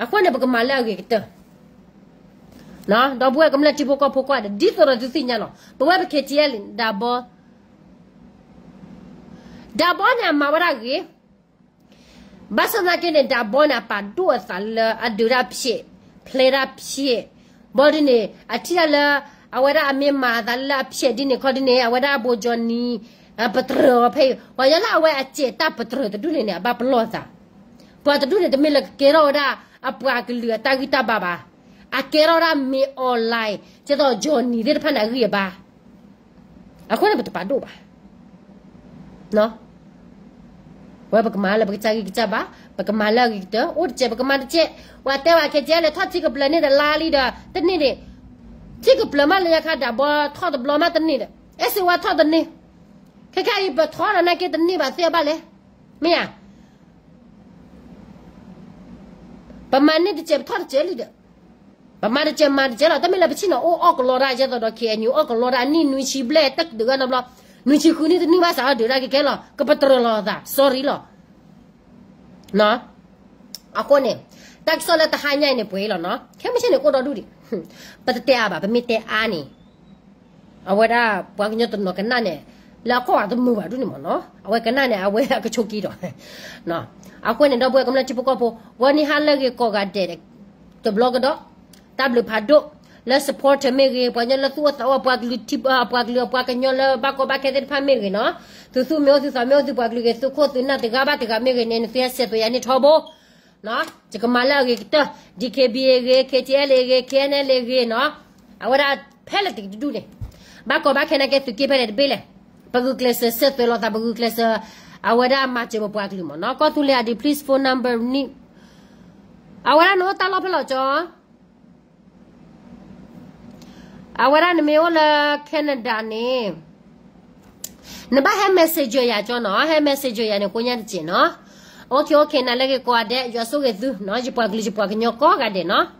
အဃိန့ၣ် ပကမၤလၢအဂ့ၤကတၢၢ် ဒီပုၢ်ဝဲၢ်ကမျၢၢ်ထံဖိကီၢ်ဖိကိးဂၤဒဲး ဒ်သိးဒီးသုသ့ၣ်ညါလီၤ. ပဝဲပ K T L A ဒၣ်ဘီ, ဒၣ်ဘီန့ၣ်အမၤဝဲဒၣ်ဂ့ၤ, ဘၣ်ဆၣ်သနာ်က့န့ၣ် ဒၣ်ဘီန့ၣ် အပာ်ဒိၣ်အသးလၢအဒုးတၢ်ဖျဲး, ဖျဲးတၢ်ဖျဲး, ဘီဒ်န့ၣ် အထံၣ်တၢ်လၢ အဝဲဒၣ်အမ့ၢ်မၤအသးလၢအဖျဲးဒ်န့ၣ်ခီဒ်န့ၣ် အဝဲဒၣ်ဘိကၠီနံၤ ပတြၢၤအီၤဖဲအံၤ ပှၤညီလၢအဝဲအစဲးတၢ်ပတြၢၤတဒူၣ်န့ၣ်န့ၣ် အဘၣ်ပလီၢ်အသး. ပှၤတဒူၣ်န့ၣ် တမ့ၢ်လၢကကဲထီၣ်ဝဲဒၣ်အပှၤကလုာ်အတၢ်ဂံၢ်တၢ်ဘါဘၣ်, အကဲထီၣ်ဝဲဒၣ်မ့ၢ် online ကဲသိးကၠီနံၤသ့ၣ်တဖၣ်န့ၣ် အဂံၢ်အဘါ. အဃိန့ၣ် ပတပာ်ဒိၣ်ဘၣ်. ဝဲပကမၤလၢပကစၢ်ဂံၢ်ကစၢ်ဘါ, ပကမၤလၢအဂ့ၤကတၢၢ်, အိၣ်တစဲး ပကမၤတစဲး, ပှၤတဲဝဲခဲကဲလဲၣ် ထီၣ်ထံကပျၢၤန့ၣ်ဒီးလါလံဒီး တန့ၢ်ဒံး, ထံကပျၢၤမးလၢညါခါ ဒၣ်ဘီထီၣ်တဘျီမးတန့ၢ်ဒီး, အဲၣ်စ့ဝါထီၣ်တန့ၢ်, ခဲခါအံၤပထီၣ်ဒီးနာ်က့တန့ၢ်ဘၣ်သ့ဘၣ်လဲၣ်, မ့ၢ်ဧါ. ပမၤန့ၢ်တစဲး ပထီၣ်တစဲးလံဒီး, ပမၤတစဲးမၤတစဲးလီၤ. တမ့ၢ်လၢပဆ့ၣ်နီၤအိၣ်အီၣ်ကလီတၢ် ကဲသိးဒီး K N U အီၣ်ကလီတၢ် နံၣ်နွံဆံဘျဲၣ် တၢ်ကဒုးဂၤနီတဘျီ, နွံဆံဃုနံၣ်တနံၣ်ဘၣ်စး အဒုးတၢ်ကဲကဲလီၤ, ကပတြၢၤလီၤအသး sorry လီၤ. အဃိန့ၣ် တၢ်ကစီၣ်လၢတဟါညါအံၤန့ၣ် ပှဲၤလီၤနီၤ, ခဲမုၢ်ဆ့ၣ်န့ၣ် ကအိၣ်ဒီဒူၣ်ဒံး, ပတတဲအါဘၣ်, ပမ့ၢ်တဲအါန့ၣ် အဝဲဒၣ်ပှၤကညီတနီၤကနၣ်န့ၣ် လၢအခိၣ်အတမုာ်ဘၣ်ဒူၣ်န့ၣ်မ့ၢ်နီၤ, အဝဲကနၣ်န့ၣ် အဝဲအကဆိးက့ဒီး, အဃိန့ၣ် ဒီပုၢ်ဝဲၢ်ကမျၢၢ်ထံဖိကီၢ်ဖိ ဂီၤနံၤဟါလၢအဂ့ၤကိးဂၤဒဲး တဘျီကဒီး, တၢ်ဘျုးဖးဒိၣ် လၢ supporter မ့ၢ်ဂ့ၤ, ပှၤကညီလၢသူၣ်အိၣ်သးအိၣ် ပှၤကလုာ်ထံ ပှၤကလုာ် ပှၤကညီလၢဘၣ်ကီဘၣ်ခဲသ့ၣ်တဖၣ်မ့ၢ်ဂ့ၤနီၤ, သုသူၣ်မ့ၢ်အိၣ်သုသးမ့ၢ်အိၣ် သုပှၤကလုာ်ဂ့ၤ သုခိၣ်သုနၢ်တဂၤဘၣ်တဂၤမ့ၢ်ဂ့ၤန့ၣ် နသုဟဲဆဲးသွဲးယၤန့ၣ်ထီဘိ ယကမၤလၢအဂ့ၤကတၢၢ်, D K B A ဂ့ၤ, K T L A ဂ့ၤ, K N L A ဂ့ၤနီၤ, အဝဲဒၣ်ဖဲလဲၣ်တကတဒူၣ်န့ၣ်, ဘၣ်ကီဘၣ်ခဲနာ်က့သုးက့ဖဲလဲၣ်တဘ့ၣ်လဲၣ်, ပဂုာ်ကျဲးစၢးဆဲးသွဲးလိာ်သး ပဂုာ်ကျဲးစၢး, အဝဲဒၣ်မၤစၢၤပပှၤကလုာ်မ့ၢ်နီၤ, ကီၢ်သူလ့ၤ ID please phone number န့ၣ်, အဝဲဒၣ်နအိၣ်တၢ်လီၢ်ဖဲလဲၣ်ကၠီ အဝဲဒၣ်နမ့ၢ်အိၣ်လၢ Canada န့ၣ်, နဘၣ်ဟဲ messenger ယၤကၠီနီၤ, ဟဲ messenger ယၤန့ၣ် ကိးညါတစဲးနီၤ, OK OK နၤလၢဂ့ၤကိးဂၤဒဲး ယွၤဆိၣ်ဂ့ၤသုနီၤ, ယပှၤကလုာ်ယပှၤကညီကိးဂၤဒဲးနီၤ